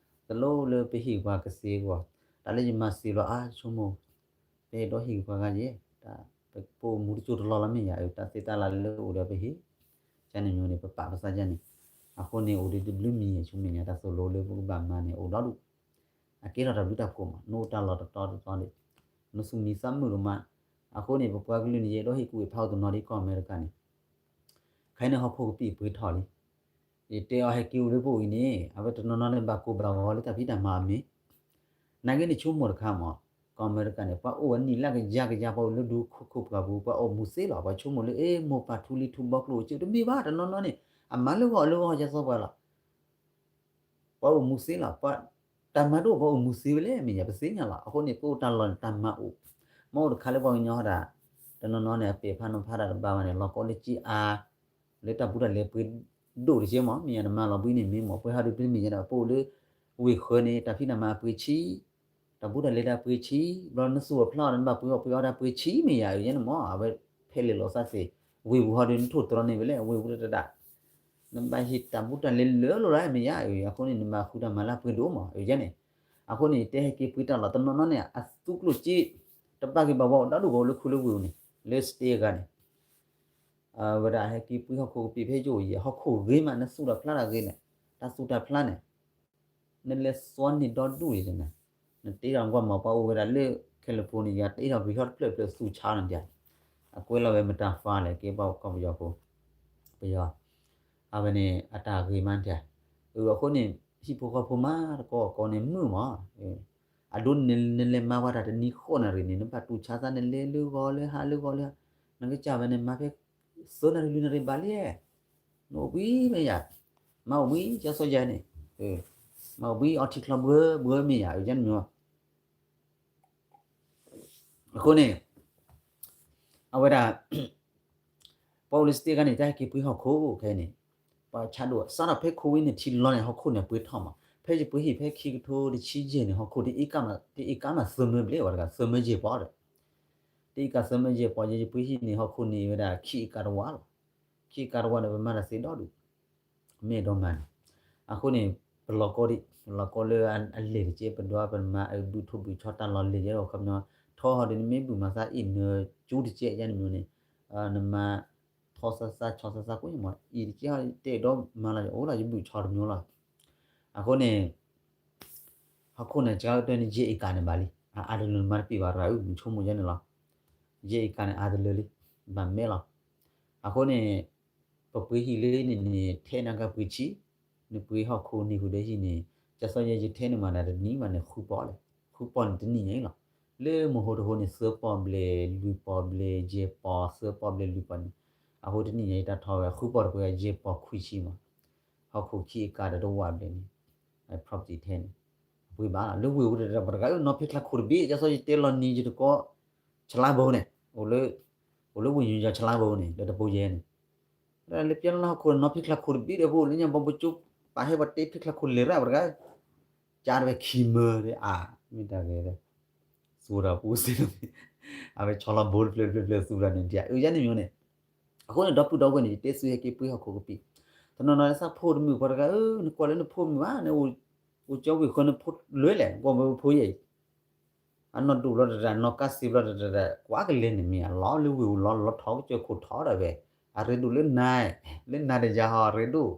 တလိၣ်လၢပဟ့ၣ်ပှၤကသ့အဂီၢ် တၢ်လၢယမၤစ့လီၤအါဆိကမိၣ် ပအဲၣ်ဒိးဟ့ၣ်ပှၤဂၤယဲ တၢ်ပအိၣ်မူတစိၢ်တလီၢ်လီၤမ့ၢ်ယါ တၢ်သ့တၢ်လၢ်လၢအိၣ်ဒီးပဟ့ၣ် ယါန့ၣ်မ့ၢ်န့ၣ် ပပာ်ပသးယါန့ၣ် အဃိန့ၣ် အိၣ်ဒီးတဘျုးမံၤ ဆိကမိၣ်ညါ တၢ်သိၣ်လိလၢပကဘၣ်မၤန့ၣ် အိၣ်ဒီဒူၣ် အကဲထီၣ်တၢ်ဘျုးတၢ်ဖှိၣ်မး နအိၣ်တၢ်လီၢ်တတီတတီန့ၣ် နသူၣ်မံသးမုာ်ဒိၣ်မး အဃိန့ၣ် ပပှၤကလုာ်န့ၣ် ယအဲၣ်ဒိးဟ့ၣ်ကူၣ်ဟ့ၣ်ဖးအိၣ်တနီၤဒ်ကီၢ်အမဲရကၤန့ၣ် ခဲအံၤန့ၣ် ဟီၣ်ခိၣ်ကပံာ်ပှ့ၤထီၣ်လံ ယတဲအီၤဟဲက့ၤအိၣ်လၢပအိၣ်အံၤန့ၣ် အဝဲတနီၤနီၤန့ၣ်ဘၣ်ကိၢ်ဘၣ်ဂီၤလၢတၢ်ဖံးတၢ်မၤအမ့ၢ် နာ်က့န့ၣ်ဆိကမိၣ်တခါမး ကီၢ်အမဲရကၤန့ၣ် ပှၤအိၣ်ဝဲနံၣ်လၢကယၤကယၤ ပှၤအိၣ်လၢဒူခိၣ်ခိၣ်ပှၢ်ပူၤ ပှၤအိၣ်မူသ့လီၤ ပှၤဆိကမိၣ်လၢ အ့ မိၢ်ပၢ်ထူလံထူဘီကျိၣ်အိၣ်စ့ တမ့ၢ်ဘၣ် တနီၤနီၤန့ၣ် အမၤလၢဂီၢ်လၢဂီၢ် ယသီပှၤလီၤ ပှၤအိၣ်မူသ့လီၤ ပှၤတၢ်မၤတအိၣ် ပှၤအိၣ်မူသ့ဝဲလဲၣ် မ့ၢ်ယါ ပသ့ၣ်ညါလီၤ အဃိန့ၣ် ပအိၣ်တၢ်လီၢ်န့ၣ် တၢ်မၤအိၣ် မ့ၢ်အိၣ်တခါလၢပှၤကညီဟီဒၣ် တနီၤနီၤန့ၣ် အပဲာ်ဖးနီၤဖးတၢ်တဘၣ်ဘၣ်န့ၣ် လီၤကီလၢကၠံအါ လၢတၢ်ဘူးတၢ်လဲၤပှ့ၤဒိၣ်တက့ၢ်မး မ့ၢ်ယါ နမၤလီၤဘှံးန့ၣ်မ့ၢ်မး ပှဲၤဟီဒုးပမ့ၢ်ယါဒီး ပအိၣ်လၢ ဝ့ၢ်ဃၢၤန့ၣ် တၢ်ဖံးတၢ်မၤအပှ့ၤဆံး တၢ်ဘူးတၢ်လဲၤတၢ်ပှ့ၤဆံး ဘျီနသူၣ်အဖျါအီၤ နဘၣ်ပှ့ၤအီၣ်ပှ့ၤအီတၢ်ပှ့ၤဆံး မ့ၢ်ယါ အုၣ်ယါန့ၣ်မး အဝဲဖဲလဲၣ်လီၤသးသ့ၣ် ဝ့ၢ်ပူၤဟီဒုး နထိၣ်တြီန့ၢ်ဝဲလဲၣ် အဝ့ၢ်ပူၤတဒၣ် နဘၣ်ဟ့ၣ်တၢ်ဘူးတၢ်လဲၤလၢာ်လီၤလၢ မ့ၢ်ယါ အုၣ် အဃိန့ၣ် နဘၣ်ဃုတၢ်မၤလၢအပှ့ၤဒိၣ်မး အုၣ်ယါန့ၣ် အဃိန့ၣ် တဲဟဲက့ၤပှ့ၤတၢ်လီၢ် တနီၤနီၤန့ၣ် အသူကျိၣ်စ့ တဘၣ်က့ၤဘၣ်ဝဲအိၣ်ဒီဒူၣ်ကီးလၢခူလၢဝ့ၢ်ပူၤန့ၣ် လၢ state အဂၤန့ၣ် အဝဲဒၣ်ဟဲက့ၤပှ့ၤဟီၣ်ခိၣ်ကပံာ်ဖဲယိၣ်ယဲၢ် ဟီၣ်ခိၣ်ဂ့ၤမး နသူၣ်တၢ်ဖျါတၢ်ဂ့ၤန့ၣ် တၢ်သူၣ်တၢ်ဖျါန့ၣ် နလဲၤသွီန့ၢ်ဒီဒူၣ်န့ၣ် နတ့ထီၣ်ကွၢ်မး ပှၤအိၣ်ဝဲဒၣ်လၢ California တ့ထီၣ်ပှ့ၤထီၣ်တဖျၢၣ်ဖျၢၣ်သူၣ်ဆါန့ၣ်ဒၣ် အကွဲးလီၤဝဲမတၤ file လဲၣ် ကဲပှၤကီၢ်ပယီၤဖိ ပယီၤ အဝဲန့ၣ် အတၢ်ဂ့ၤမးဒၣ် အဃိန့ၣ် ဟံၣ်ဖိဃီဖိမးတကီၢ်ကီၢ်န့ၣ်မုာ်မး အဒိ နလဲၤမၤဝဲတၢ်တနံၤဃိးနၣ်ရံၣ်န့ၣ် နဘၣ်တူၢ်ဆါသး နလဲၤလၢဂီၤလၢဟါလၢဂီၤလၢဟါ နကစၢ်ဝဲန့ၣ် မၤဖဲ သၢနၣ်ရံၣ်လွံၢ်နၣ်ရံၣ်ဘၣ်လံ နအိၣ်ဘှံးမ့ၢ်ယါ မၤအိၣ်ဘှံး ကၠီစီယါန့ၣ် မၤအိၣ်ဘှံးအီထံချီဘှၢဘှၢမ့ၢ်ယါ ယါန့ၣ်မ့ၢ် အဃိန့ၣ် အဝဲဒၣ် ပှၤအိၣ်လၢ state ခါန့ၣ် တၢ်ဟဲက့ၤပှ့ၤဟီၣ်ခိၣ်ခဲအံၤန့ၣ် ပှၤဆါဒိၣ် စးထီၣ်ဖဲ covid nineteen လီၤန့ၣ် ဟီၣ်ခိၣ်န့ၣ်ပှ့ၤထီၣ်မး ဖဲယပှ့ၤဟံၣ်ဖဲခံကထိတဆံယဲၢ်န့ၣ် ဟီၣ်ခိၣ်တအ့ကါမး တအ့ကါမးသၢမၢဘျဲၣ် ဝဲတဂၤသၢမၢယဲၢ်ပီဒီး တအ့ကါသၢမၢယဲၢ်ပီ ယပှ့ၤဟံၣ်န့ၣ် ဟီၣ်ခိၣ်န့ၣ်ဝဲဒၣ်ခံအ့ကါတဝၢလီၤ ခံအ့ကါတဝၢဒီး ပမၤတၢ်သ့ဒီဒူၣ် မ့ၢ်အဲၣ်ဒိးမၤန့ၣ် အဃိန့ၣ် ပလီၤကီဒံး လီၤကီလၢအလဲၤတကဲး ပဒွးပမၤအဘုၣ်ထိၣ်ဘုၣ်ဆီတၢ်လီၤလဲၤယဲဒီး ခီပညီ ထီဟီဒီးနမ့ၢ်ဘုၣ်မၤသးအ့ၣ်နၢၤကၠူတကဲးယဲန့ၣ်မ့ၢ်န့ၣ် နမၤ ထီစၢ်စၢ်ဆီစၢ်စၢ်ကိးညါမး အံၤတကဲးတဲဒီးမၤလီၤ အိၣ်လီၤယဘုၣ်ဆီတမံၤလီၤ. အဃိန့ၣ် ဟီၣ်ခိၣ်န့ၣ် ကကတၢၢ်န့ၣ် ယဲၢ်အ့ကၤန့ၣ်ဘၣ်လံ အအါတလၢနမၤတပ့ၤဘၣ်တဂၤအုၣ် နဆိကမိၣ်ယဲန့ၣ်လီၤ. ယဲၢ်အ့ကၤန့ၣ် အါတလၢလံ ဘၣ်မဲာ်လီၤ. အဃိန့ၣ် ပပှ့ၤဟံၣ်လၢန့ၣ်န့ၣ် ထဲနကပှ့ၤဆံ နပှ့ၤဟီၣ်ခိၣ်နံၤဃုာ်ဒီးဟံၣ်န့ၣ် ကစီယဲယထဲန့ၣ်မၤနၤတနံၣ်မးန့ၣ် ဃုပီၣ်လဲၣ် ဃုပီၣ်န့ၣ်တနံၣ်ညါအံၤလီၤ. လၢမဟိတဟိန့ၣ် သၢပီၣ်ဘျဲၣ်လွံၢ်ပီၣ်ဘျဲၣ်ယဲၢ်ပီၣ် သၢပီၣ်ဘျဲၣ်လွံၢ်ပီၣ်န့ၣ် အဃိတနံၣ်ညါအံၤတၢ်ထီဝဲ ဃုပီၣ်တပှ့ၤယဲၢ်ပီၣ်ခွံဆံမး ဟီၣ်ခိၣ်ခံအကၤဒီးတဝးဘျဲၣ်န့ၣ် property ထဲန့ၣ် ပှ့ၤဘၣ်လီၤ လၢဝ့ၢ်အိၣ်ဒီးပတဂၤအုၣ် နီၢ်ဖ့ချါခိၣ်တဘ့ၣ် ကစီယတဲလီၤနံၤယတကိး ဆလါဘိန့ၣ် အိၣ်လၢဝ့ၢ်ညူယီၤဆလါဘိန့ၣ် ဒီးတပိၤယဲန့ၣ် လၢပျဲလၢဟီၣ်ခိၣ်နီၢ်ဖ့ချါခိၣ်တဘ့ၣ်ဒီး ပအိၣ်လၢညါဘီဘိကၠိ ပာ်ဟဲပှၤတဲဖ့ချါခိၣ်လဲၤရၣ်ပတဂၤ ကၢ်တဝဲခံမၢဒီးအါ မ့ၢ်တၢ်ဂ့ၤ သူဒီးပူစ့ အဝဲဆီလီၤဘိတဖျၢၣ်ဖျၢၣ်ဖျၢၣ်သူဒီးန့ၣ် ဒ်အုၣ်ယဲန့ၣ်မ့ၢ်န့ၣ် အဃိန့ၣ် ဒီပုၢ်ဒီဝဲၢ်န့ၣ် ယတဲဆူဟဲက့ၤပှ့ၤဟီၣ်ခိၣ်ကပံာ် တနီၤနီၤလၢသးဖိတမုၣ်ပှၤတဂၤဧၢ နကွၢ်လၢနဖိမုၣ်ဧါ နအိၣ်ကၠီဝ့ၢ်ဃၢၤနဖိလၢလဲၣ် ကွၢ်မၢဖိယဲၢ် အနီၢ်ဒိၣ်ဘျီတတး နီၢ်ကါစ့ဘျီတတး ကွၢ်ကလဲၤန့ၣ်မ့ၢ် အလီၤလၢဝ့ၢ်အိၣ်လီၤ လီၤထီၣ်ကစၢၢ်ခိၣ်ထီၣ်ဒီးဝဲ အရ့ဒိၣ်လၢနၤ လၢနၤဒီးယၤဟီ အရ့ဒိၣ်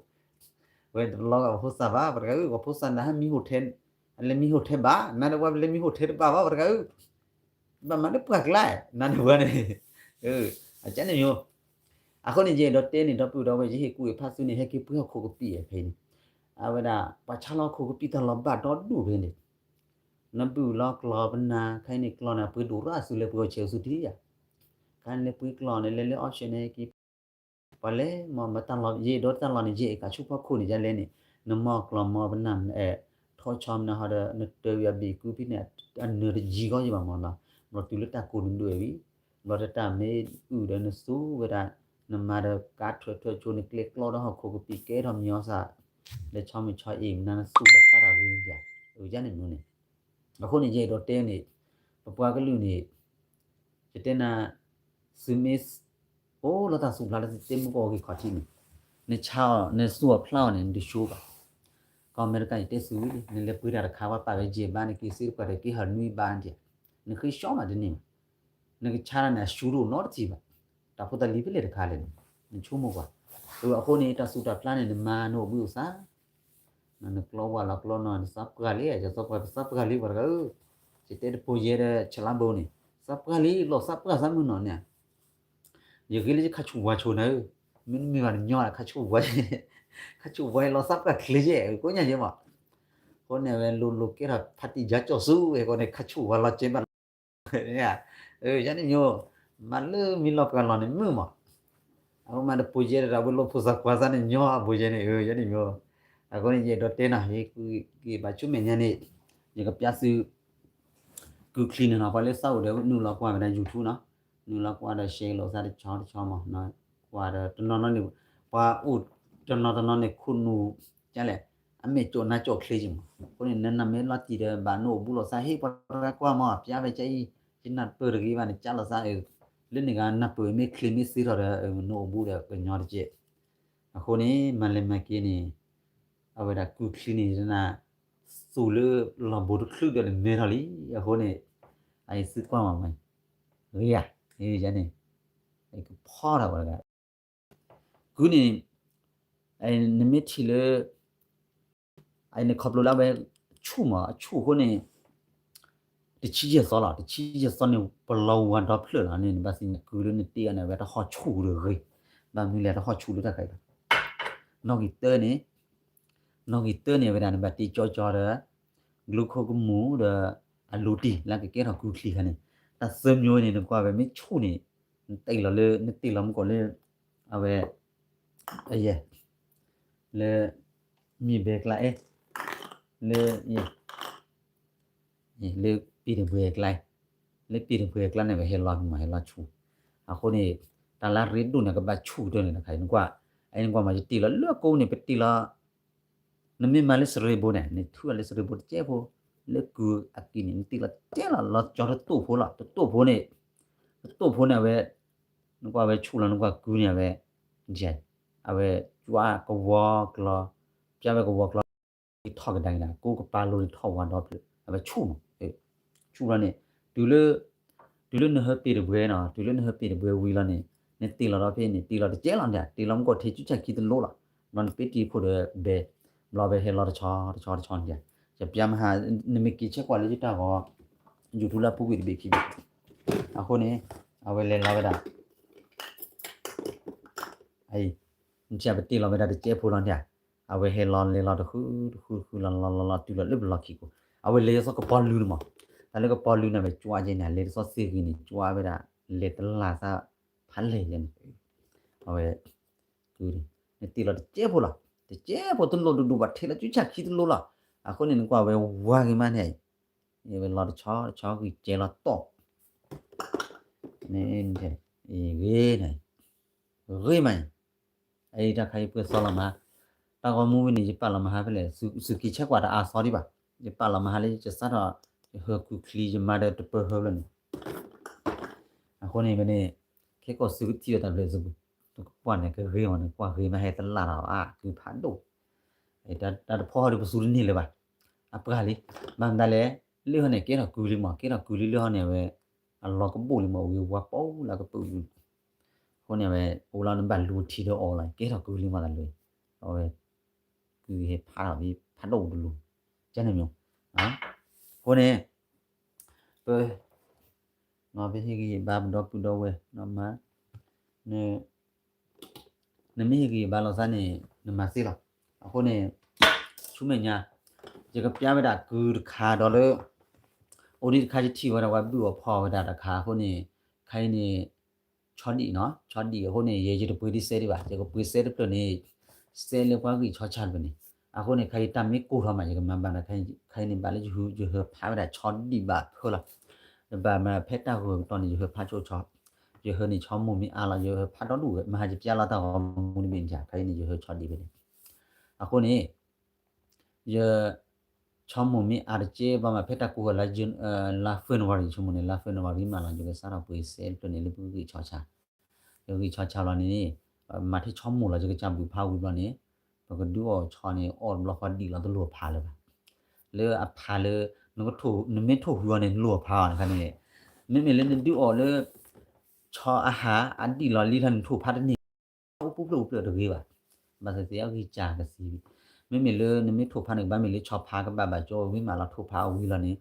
ဝဲတလီၤဂာ်ပှၤဖိသၣ်ဘၣ် ပှၤတဂၤဧၢ ပှၤဖိသၣ်နၤဟဲမံဟိၣ်ထဲ အလဲၤမံဟိၣ်ထဲဘၣ် နၤဒီးပှၤလဲၤမံဟိၣ်ထဲတဘၣ်ဘၣ် ပှၤတဂၤဧၢ ဘၣ်မၤလၢပှၤကျါ နၤဒီးပှၤန့ၣ် အကန့ၣ်မ့ၢ် အဃိန့ၣ် ယအဲၣ်ဒိးတဲန့ၣ် ဒီပုၢ်ဒီဝဲၢ် ယဟ့ၣ်ကူၣ်အဖးသုန့ၣ် ဟဲက့ၤပှ့ၤဟီၣ်ခိၣ်ကပံာ်ဖဲန့ၣ် အဝဲဒၣ် ပှၤဆါလီၤဟီၣ်ခိၣ်ကပံာ်တၢ်လီၤဘၣ်ဒီဒူၣ်ဖဲန့ၣ် နဘုၣ်လီၤကျီၤပနၢ် ခဲအံၤန့ၣ်ကျီၤန့ၣ် ပှ့ၤဒိၣ်ရၣ်အစုလၢပှ့ၤအီၤဆဲးအစုတံၢ်ယၤ ခဲအံၤန့ၣ်ပှ့ၤကျီၤန့ၣ် လဲၤလၢ auction န့ၣ်က့ၤ ပှၤလဲၤမၤမၤတၢ်လီၤ ယအဲၣ်ဒိးတၢ်လီၤန့ၣ် ယအဲၣ်ကၤဆူဖီခိၣ်န့ၣ် ယလဲၤန့ၣ် နမီၢ်ကျီၤမီၢ်ပနၢ် ထီၣ်ဆီမနုၤဟီဒီး နတၢၤဝံၤအဘ့ၣ်ကုဖဲန့ၣ် အနၢၤတယံၤဂီၢ်ယဘၣ်မးနီၤ ဘျီတုၤလၢတၢ်ကိးနဒွဲၣ်ဝံၤ ဘျီတၢ်မ့ၢ်အုၣ်ဒီးနသူဝဲဒၣ် နမၤဒီးကါထွဲထွဲဆိ နကျဲကျီဒီးဟီၣ်ခိၣ်ကပံာ်ကဲထီၣ်မညီစၢ် လဲၤဆီမုၢ်ဆီအံၤ မနၤနသူၣ်ဒီးဖျါတၢ်ဂ့ၤဒၣ် အယါန့ၣ်မနုၤန့ၣ် အဃိန့ၣ် ယအဲၣ်ဒိးတဲန့ၣ် ပပှၤကလုာ်န့ၣ် ယတဲနၤ သုမ့ၢ် အိၣ်လီၤတၢ်သူၣ်ဖျါလၢသုတဲမုၢ်ကီၢ်ဂ့ၤခီၣ်ထံးန့ၣ် နဆါအီၤ နသူၣ်အီၤဖျါအီၤန့ၣ် နတဆိဘၣ် ကီၢ်အမဲရကၤယတဲသုဝံၤလံ နလဲၤပှ့ၤတၢ်တခါ ပှၤပာ်ဝဲယဲၢ်ဘး နက့ၤစ့တပှၢ်ဒီးက့ၤဟးနွံဘးဒ် နဃ့ဆှီမးတန့ၢ်ဘၣ် နကဆါတၢ်န့ၣ် အဆူတအိၣ်နီတထံၣ်ဘၣ် တၢ်ဖိတၢ်လံၤဖဲလဲၣ်တခါလဲၣ်န့ၣ် နဆိကမိၣ်ကွၢ် အဃိန့ၣ် တၢ်သူၣ်တၢ်ဖျါန့ၣ် နမၤနအိၣ်ဘှံးအိၣ်သါ နကျီဝါလီၤကျီနီၤ နသးပှၢ်လံ ယသးပှၢ် ပသးပှၢ်လံ ပှၤတဂၤဧၢ ယတဲတပိၤယဲဒီး ဆလါဘိန့ၣ် သးပှၢ်လံ လီၤသးပှၢ်သးမုၢ်နီၤန့ၣ် ယဂ့ၤလၢယခါဆူၣ်ဝါဆိနၤဧၢ မ့တမ့ၢ်ဘၣ်တညီ ခါဆူၣ်ဝါ ခါဆူၣ်ဝါလီၤသးပှၢ်ချ့ယဲၢ် ကိးညါယဲၢ်မး အဃိန့ၣ် အဝဲလိၤလိၤကဲထီၣ်ဖါတံၢ်ယါကၠီၣ်ဆူ အဃိန့ၣ် ခါဆူၣ်ဝါလီၤကဲဘၣ် ယၤန့ၣ်မ့ၢ် မၤလၢမံလီၤပှၤလီၤန့ၣ်မုာ်မး အဝဲမၤတပိၤယဲဒီး အဝဲလိာ်ဖိသၣ်ခွါသးန့ၣ်ညီအပိၤယဲန့ၣ် ယၤန့ၣ်မ့ၢ် အဃိန့ၣ် ယအဲၣ်ဒိးတဲနၤ ယကဘၣ်ဆူမဲာ်ညါန့ၣ် ယကပျးသု ကုချံန့ၣ်နီၤ ပှၤလၢသးအိၣ်ဒီးနုာ်လီၤကွၢ်ဝဲဒၣ် YouTube နီၤ နုာ်လီၤကွၢ်ဒီး share လိာ်သးတဆီတဆီမး ကွၢ်ဒီးတနီၤနီၤန့ၣ် ပှၤအိၣ်တနီၤတနီၤန့ၣ် ခိၣ်နူာ် ကလဲၣ် အမဲာ်ကၠိၣ်နါကၠိၣ်ချ့က့မး အဃိန့ၣ် နနၢ်မ့ၢ်လီၤတံၢ်ဒီး ဘၣ်နအိၣ်ဘူးလိာ်သး ဟ့ၣ်ပှၤတဂၤကွၢ်မး ပျးဝဲကအံၤ ယနၢ်ပၢၢ်တဂ့ၤဘၣ်န့ၣ် ကၢလိာ်သး လၢန့ၣ်ဂၤနၢ်ပၢၢ်မ့ၢ်ချ့မ့ၢ်သ့ထီၣ်ဒီး နအိၣ်ဘူးဒီးကညီတက့ၢ် အဃိန့ၣ် မၤလဲၤမၤက့ၤန့ၣ် အဝဲဒၣ်ကုချံန့ၣ် န သူၣ်လၢလီၢ်ဘိတချုးဒီးနမဲထီၣ်လံ အဃိန့ၣ် အအံၤသုကွၢ်မးမး ဂ့ၤဧါ ယၤန့ၣ် ကဖီထီၣ်ဝဲတဂၤ ကုန့ၣ် နမ့ၢ်ထံၣ်လၢ အနခီဖျိလၢအဝဲဆူၣ်မး အဆူၣ်အဃိန့ၣ် တဆံယဲၢ်သီလီၤ တဆံယဲၢ်သီန့ၣ် ပလီၤဝါဒီဖျၢၣ်လီၤန့ၣ် နဘၣ်သ့ၣ်ညါကုလၢနတ့အီၤန့ၣ် အဝဲတဟီၣ်ဆူၣ်ဒီးဂ့ၤ ဘၣ်မနုၤလဲၣ်တဟီၣ်ဆူၣ်လၢတၢ်ခါအံၤလီၤ နီၣ်ဂံၢ်တၢန့ၣ် နီၣ်ဂံၢ်တၢန့ၣ် အဝဲဒၣ်နဘၣ်တ့ကၠီကၠီဒီး glucose ကမူၣ်ဒီး အလိၤတံၢ်လၢကကဲထီၣ်ကုချံခါန့ၣ် တၢ်သၢမံၤန့ၣ် နကွၢ်ဝဲမ့ၢ်ဆူၣ်န့ၣ် နတ့ၢ်လီၤလၢ နတ့ၢ်လီၤမူကီၢ်လၢ အဝဲ အယဲၢ် လၢ မ့ၢ်ဘဲကျါအဲၣ် လၢ လၢပ့ၢ်တဘှဲကျါ လၢပ့ၢ်တဘှဲကျါန့ၣ် ဝဲဟဲလီၤမး ဟဲလီၤဆူၣ် အဃိန့ၣ် တၢ်လၢရ့ဒိၣ်န့ၣ် ကဘၣ်ဆူၣ်ကတၢၢ်န့ၣ်တခါအံၤ နကွၢ် အအံၤနကွၢ်မး ယတ့ၢ်လီၤလၢအကိးန့ၣ် ပတ့ၢ်လီၤ နမ့ၢ်မၤလၢစရ့ဘိန့ၣ် နထုးအီၤလၢစရ့ဘိတကဲဖိ လၢကုအက့ၢ်န့ၣ် နတ့ၢ်လီၤတဲလီၤလီၤကၠီတတိာ်ဖိလီၤ တတိာ်ဖိန့ၣ် တတိာ်ဖိန့ၣ် အဝဲ နကွၢ်ဝဲဆူၣ်လီၤ နကွၢ်ကုန့ၣ် အဝဲ အဝဲ ကွၢ်ကဝီၤကျီၤ ပျးဝဲကဝီၤကျီၤ ထီၣ်ကဒါက့ၤန့ၣ် ကိးကပၤလိၤန့ၣ်ထီၣ်ဝါဒီဖျၢၣ် အဝဲဆူၣ်မး, ဆူၣ်လီၤန့ၣ် တုၤလၢ တုၤလၢနဟၢပ့ၤတဘှဲနီၤ တုၤလၢနဟၢပ့ၤတဘှဲဝံၤလီၤန့ၣ် နတ့ၢ်လီၤဒီးဖဲန့ၣ် တ့ၢ်လီၤတကဲလီၤန့ၣ် တ့ၢ်လီၤမ့ၢ်ကီၢ်ထဲဆူၣ်ဆၣ်ခံတလိလီၤ, ဘျီနပ့ၢ်တံၢ်ခိၣ်ဒီးဘဲ ဘျီဝဲဟဲလီၤတဆီတဆီတဆီန့ၣ် ယပျၢ်မဟါ နမ့ၢ်က့ၤဆဲးကွၢ်လၢယတၢ်ဂီၤ YouTube လၢအပူၤကွံာ်တဘ့ၣ်ခံဘ့ၣ် အဃိန့ၣ် အဝဲလဲၤလီၤဝဲဒၣ် အံၤ နထံၣ်ပတ့ၢ်လီၤဝဲဒၣ်တကဲဖိလီၤန့ၣ် အဝဲဟဲလီၤလဲၤလီၤတဃုတဃုတဃုလီၤလီၤလီၤလီၤတုၤလီၤလၢပလီၢ်ခံကိး အဝဲလဲၤယသီကပီၤလုန့ၣ်မး, တၢ်လၢကပီၤလုန့ၣ် အဝဲကွၢ်က့ၤန့ၣ် လဲၤတသီသ့ဂ့ၤန့ၣ် ကွၢ်ဝဲဒၣ် လဲၤတလၢ်သးဖးလဲၢ်ယဲန့ၣ် အဝဲ နတ့ၢ်လီၤတကဲဖိလီၤ, တကဲဖိတလိဒိၣ်ဒိၣ်ဘၣ်ထဲလီၤဆူၣ်ဆၣ်ခံတလိလီၤ, အဃိန့ၣ်နကွၢ်ဝဲဝါဂ့ၤမးန့ၣ် ဝဲလီၤတဆီတဆီဂံၢ်ကဲလီၤတီၢ် ဂ့ၤန့ၣ် ဂ့ၤမးန့ၣ် အအံၤတၢ်ခါအံၤပှဲၤသီလီၤမး, တၢ်ဂီၤမူဝဲန့ၣ် ယပာ်လီၤမဟါဖဲလဲၣ် သုက့ၤဆဲးကွၢ်တအါသီဒံးဘၣ်, ယပာ်လီၤမဟါလၢယစးထီၣ် ယဟၢကုချံယမါဒီးတပၢၢ်ဟၢဖျၢၣ်န့ၣ် အဃိန့ၣ်ဝဲန့ၣ် ခဲကိာ်သုကထံၣ်ဝဲတၢ်ဖျၢၣ် သုကကွၢ်န့ၣ် ကဂ့ၤအီၤန့ၣ် ကွၢ်ဂ့ၤမးဟဲတလၢ်လီၤဘၣ် ကုဖးဒိၣ် တၢ်တဖီဟီဒီးပသူတန့ၢ်လၢၤဘၣ်, အပှၢ်လံ, ဘၣ်မတၤလဲၣ်, လၢဟီန့ၣ် ကဲထီၣ်ကုလံမး ကဲထီၣ်ကုလံလၢဟီန့ၣ် အဝဲ အလီၤကဘိၣ်လံမး အဂ့ၤဝါပီလၢကပုာ်လံ, အဃိန့ၣ်ဝဲ အိၣ်လီၤနဘၣ်လူၤထံဒီးအီၤလီၤ ကဲထီၣ်ကုလံမးတၢ်လၢ အဝဲ ကုဟဲဖးထီၣ်ဖးဒိၣ်တလူၤ, ကန့ၣ်မး, အဃိန့ၣ် ပ နီၢ်ပဟ့ၣ်ဂံၢ်ဟ့ၣ်ဘါပဒီပုၢ်ဒီဝဲၢ် နီၢ်မါ နမ့ၢ်ဟ့ၣ်ဂံၢ်ဟ့ၣ်ဘါလိာ်သးန့ၣ် နမၤသ့လီၤ. အဃိန့ၣ် ဆူမဲာ်ညါ ယကပျၢ်ဝဲဒၣ်ကုတခါဒီးလၢ အိၣ်ဒံးတခါယထံၣ်ဝဲဒၣ်ဝဲဘုၣ်အီၤဖီအီၤဝဲဒၣ်တခါ အဃိန့ၣ် ခါအံၤန့ၣ် ဆီဒံၣ်နီၤ ဆီဒံၣ်အဃိန့ၣ် ယဲယတပှ့ၤဒ်စဲဒံးဘၣ် ယကပှ့ၤစဲတဖျၢၣ်န့ၣ် စဲလၢပှၤဂံၢ်ဆီဆါတဖျၢၣ်န့ၣ် အဃိန့ၣ် ခါအံၤတၢ်မ့ၢ်ကိၢ်ထီၣ်မး ယကမၤဘၣ်ဒီး ခါအံၤန့ၣ်ဘၣ်လၢယဟၢဖးဝဲဒၣ်ဆီဒံၣ်ဘၣ်ဖၢလီၤ. ယဘၣ်မၤဖဲတၢ်ဂီၤကတီၢ်န့ၣ် ယဟၢဖးဆိဆီ ယဟၢန့ၣ်ဆီမိၢ်မ့ၢ်အါလီၤ ယဟၢဖးဒီဒူၣ်ဝဲ မဟါယပျၢ်လီၤတၢ်ဂီၤမူတဘ့ၣ်န့ၣ် ခါအံၤန့ၣ် ယဟၢဆီဒံၣ်ဖဲန့ၣ် အဃိန့ၣ် ယ ဆီမိၢ်မ့ၢ်အါတကဲ ဘၣ်မးဖဲတၢ်ကိၢ်ဂီၤလါ လါ February ယဆိကမိၣ်န့ၣ် လါ February မးလီၤ ယကစးထီၣ်ပှ့ၤစဲတဖျၢၣ်န့ၣ် လၢပဂံၢ်ဆီဆါ ယဂံၢ်ဆီဆါလီၤန့ၣ် မၤထဲဆီမိၢ်လီၤ ယကစၢ်ဘုၣ်ဖးဝံၤဘျီန့ၣ် ပကဒုးအီၣ်ဆီန့ၣ် အီၣ်တဘျီဃီဒံၣ်လီၤတလိၣ်ဖးလၢၤဘၣ် လၢအဖးလၢ နမ့ၢ်ထိၣ်ဟူအီၤန့ၣ် နလိၣ်အီၤဖးအီၤန့ၣ်ခါန့ၣ် မ့မ့ၢ်လၢနဒုးအီၣ်လၢ ဆီအဟးအဒံၣ်လီၤလံလီၤ နထိၣ်ဖးတန့ၢ် အိၣ်ပူၤဖျၢၣ်ပူၤဖျၢၣ်တဂ့ၤဘၣ်. ဘၣ်သ့ၣ်သ့ၣ်အဂံၢ်စၢ်ကသံ မ့မ့ၢ်လၢနမ့ၢ်ထိၣ်ဖးန့ၣ် ကဘၣ်မ့ၢ်လၢဆီဖးကဘၣ်ဘၣ်ကၠိဝံၤမးလီၤ ထိၣ်ဖးအဝံၤလီၤန့ၣ်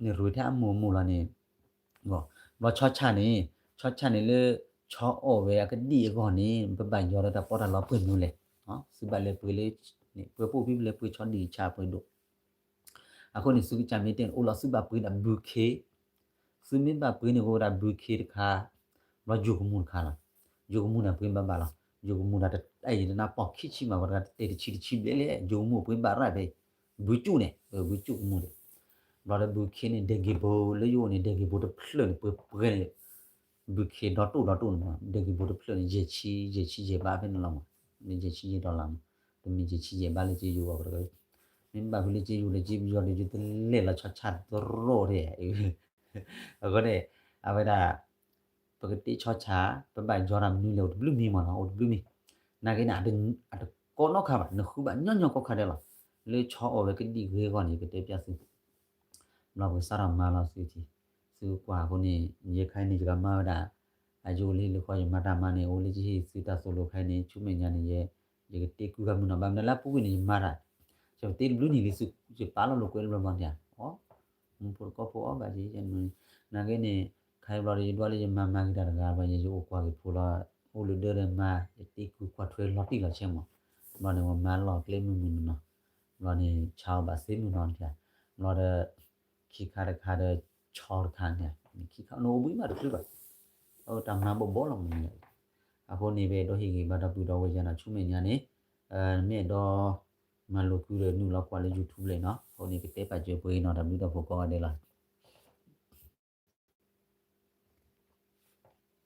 နရူးထဲအမိၢ်အမိၢ်လီၤန့ၣ် ဘျီဆီဆၣ်န့ၣ် ဆီဆၣ်န့ၣ်လၢ ဆီအီၣ်ဝဲအကဒံၣ်အဂီၢ်န့ၣ် ပဘၣ်ယီၤဒီးတၢ်ပီးတၢ်လီပှဲၤမနုၤလဲၣ်. သုဘၣ်လဲၤပှ့ၤလၢ ပှဲၤပိာ်ဖံလဲၤပှ့ၤဆီဒံၣ်ဆၣ်ပှဲၤဒိၣ် အဃိန့ၣ် သုကစၢ်မ့ၢ်တဲန့ၣ် အိၣ်လီၤသုဘၣ်ပှ့ၤဒၣ်ဘုခ့ သုမ့ၢ်ဘၣ်ပှ့ၤန့ၣ် ကအိၣ်ဝဲဒၣ်ဘုခ့တခါ ဘျီယိၤကမူၣ်တခါလီၤ. ယိၤကမူၣ်န့ၣ်ပှ့ၤဘၣ်ဘၣ်လီၤ. ယိၤကမူၣ်ဒီးတအဲၣ်ယတနၢ်ပီၢ်ခံဆံမး ဝဲတဂၤတတဲတဆံတဆံဘျဲၣ်လဲၣ် ယိၤကမူၣ်ပှ့ၤဘၣ်ရၣ်ဖဲ ဘုကၠူၣ်န့ၣ် ဘုကၠူၣ်ကမူၣ်န့ၣ် ဘျီဒီးဘုခ့န့ၣ် ဒဲက့ၤဘိလၢယအိၣ်န့ၣ် ဒဲက့ၤဘိတဖျၢၣ်န့ၣ် ပှဲၤပှဲၤန့ၣ် ဘုခ့ဒီတိၣ်ဒီတိၣ်န့ၣ်မး ဒဲက့ၤဘိတဖျၢၣ်န့ၣ် ယဲၢ်ဆံ ယဲၢ်ဆံယဲၢ်ဘးဖဲန့ၣ်လီၤမး မ့ၢ်ယဲၢ်ဆံယဲၢ်ဒီလၣ်မး တမ့ၢ်ယဲၢ်ဆံယဲၢ်ဘးလၢက့ယိၤဘၣ်ပတဂၤ မ့ၢ်ဘၣ်ဖဲလၢက့ယိၤလၢက့ယိၤဒီး ယတလဲၤလီၤဆီဆၣ်တရိၣ်ဒဲး အဃိန့ၣ် အဝဲဒၣ် ပကတ့ဆီဆၣ် ပဘၣ်ယီၤတၢ်မနုၤလဲၣ် အိၣ်တဘျုးမံၤမးနီၤ အိၣ်တဘျုးမံၤ နာ်က့န့ၣ် အတကိးနီတခါဘၣ် နဃုဘၣ်ညီညီကိးခါဒဲးလီၤ လၢဆီအီၣ်ဝဲကဒံၣ်ဂ့ၤအဂီၢ်န့ၣ် ယကတဲပျၢ်သု ဘျီပကစးထီၣ်မၤလီၤသုထံ သုကွၢ်အဃိန့ၣ် ယဲခါအံၤန့ၣ် ယကမၤဝဲဒၣ် အယိလံလၢဃီ ယမၤတၢ်မၤန့ၣ် အိၣ်လၢယဟ့ၣ်သုတၢ်သိၣ်လိခါအံၤန့ၣ် ဆူမဲာ်ညါန့ၣ် ယ ယကတ့ကုကမုၢ်နီၤ ဘၣ်မနုၤလၢအပူၤကွံာ်န့ၣ် ယမၤတၢ် ယတ့တဘျုးနံၣ်လံသု ယပာ်လီၤလိာ်ကွဲတဘျီဘျီန့ၣ် အိ မူဖိတကီၢ်ဖိအီၣ်ဘၣ်က့ နာ်က့န့ၣ် ခါအံၤဘျီဒီး ယဒွးလၢယမၤမၤဂ့ၤတၢ်တဂၤဘျီ ယအိၣ်ကွၢ်က့ၤဖိလီၤ အိၣ်လၢဒၢဒီးမၤ ယတ့ကုကွၢ်ထွဲလီၤတံၢ်လီၤဆဲးမး ဘျီန့ၣ် ပမၤလီၤကျဲမုၢ်မုၢ်နီၤနီၤ ဘျီန့ၣ် ဆါအီၣ်ဘၣ်သ့မုၢ်နီၤတၢ် ဘျီဒီး ခံခါတခါဒီး ဆီတခါန့ၣ် ခံခါနအိၣ်ဘှံးမးတချုးဘၣ် အတၢ်မၤဘီဘီလီၤမးန့ၣ် အဃိန့ၣ် ပအဲၣ်ဒိးဟ့ၣ်ဂံၢ်ဘါဒီပုၢ်ဒီဝဲၢ်ယၤနီၤ ဆူမဲာ်ညါန့ၣ် မ့ၢ်အဲၣ်ဒိး မၤလိာ်ကုဒီးနုာ်လီၤကွၢ်လၢ YouTube လဲၣ်နီၤ အဃိန့ၣ် ကတဲပာ်စၢၤပှဲၤနီၤ တၢ်ဘျုးတၢ်ဖှိၣ်ကိးဂၤဒဲးလီၤ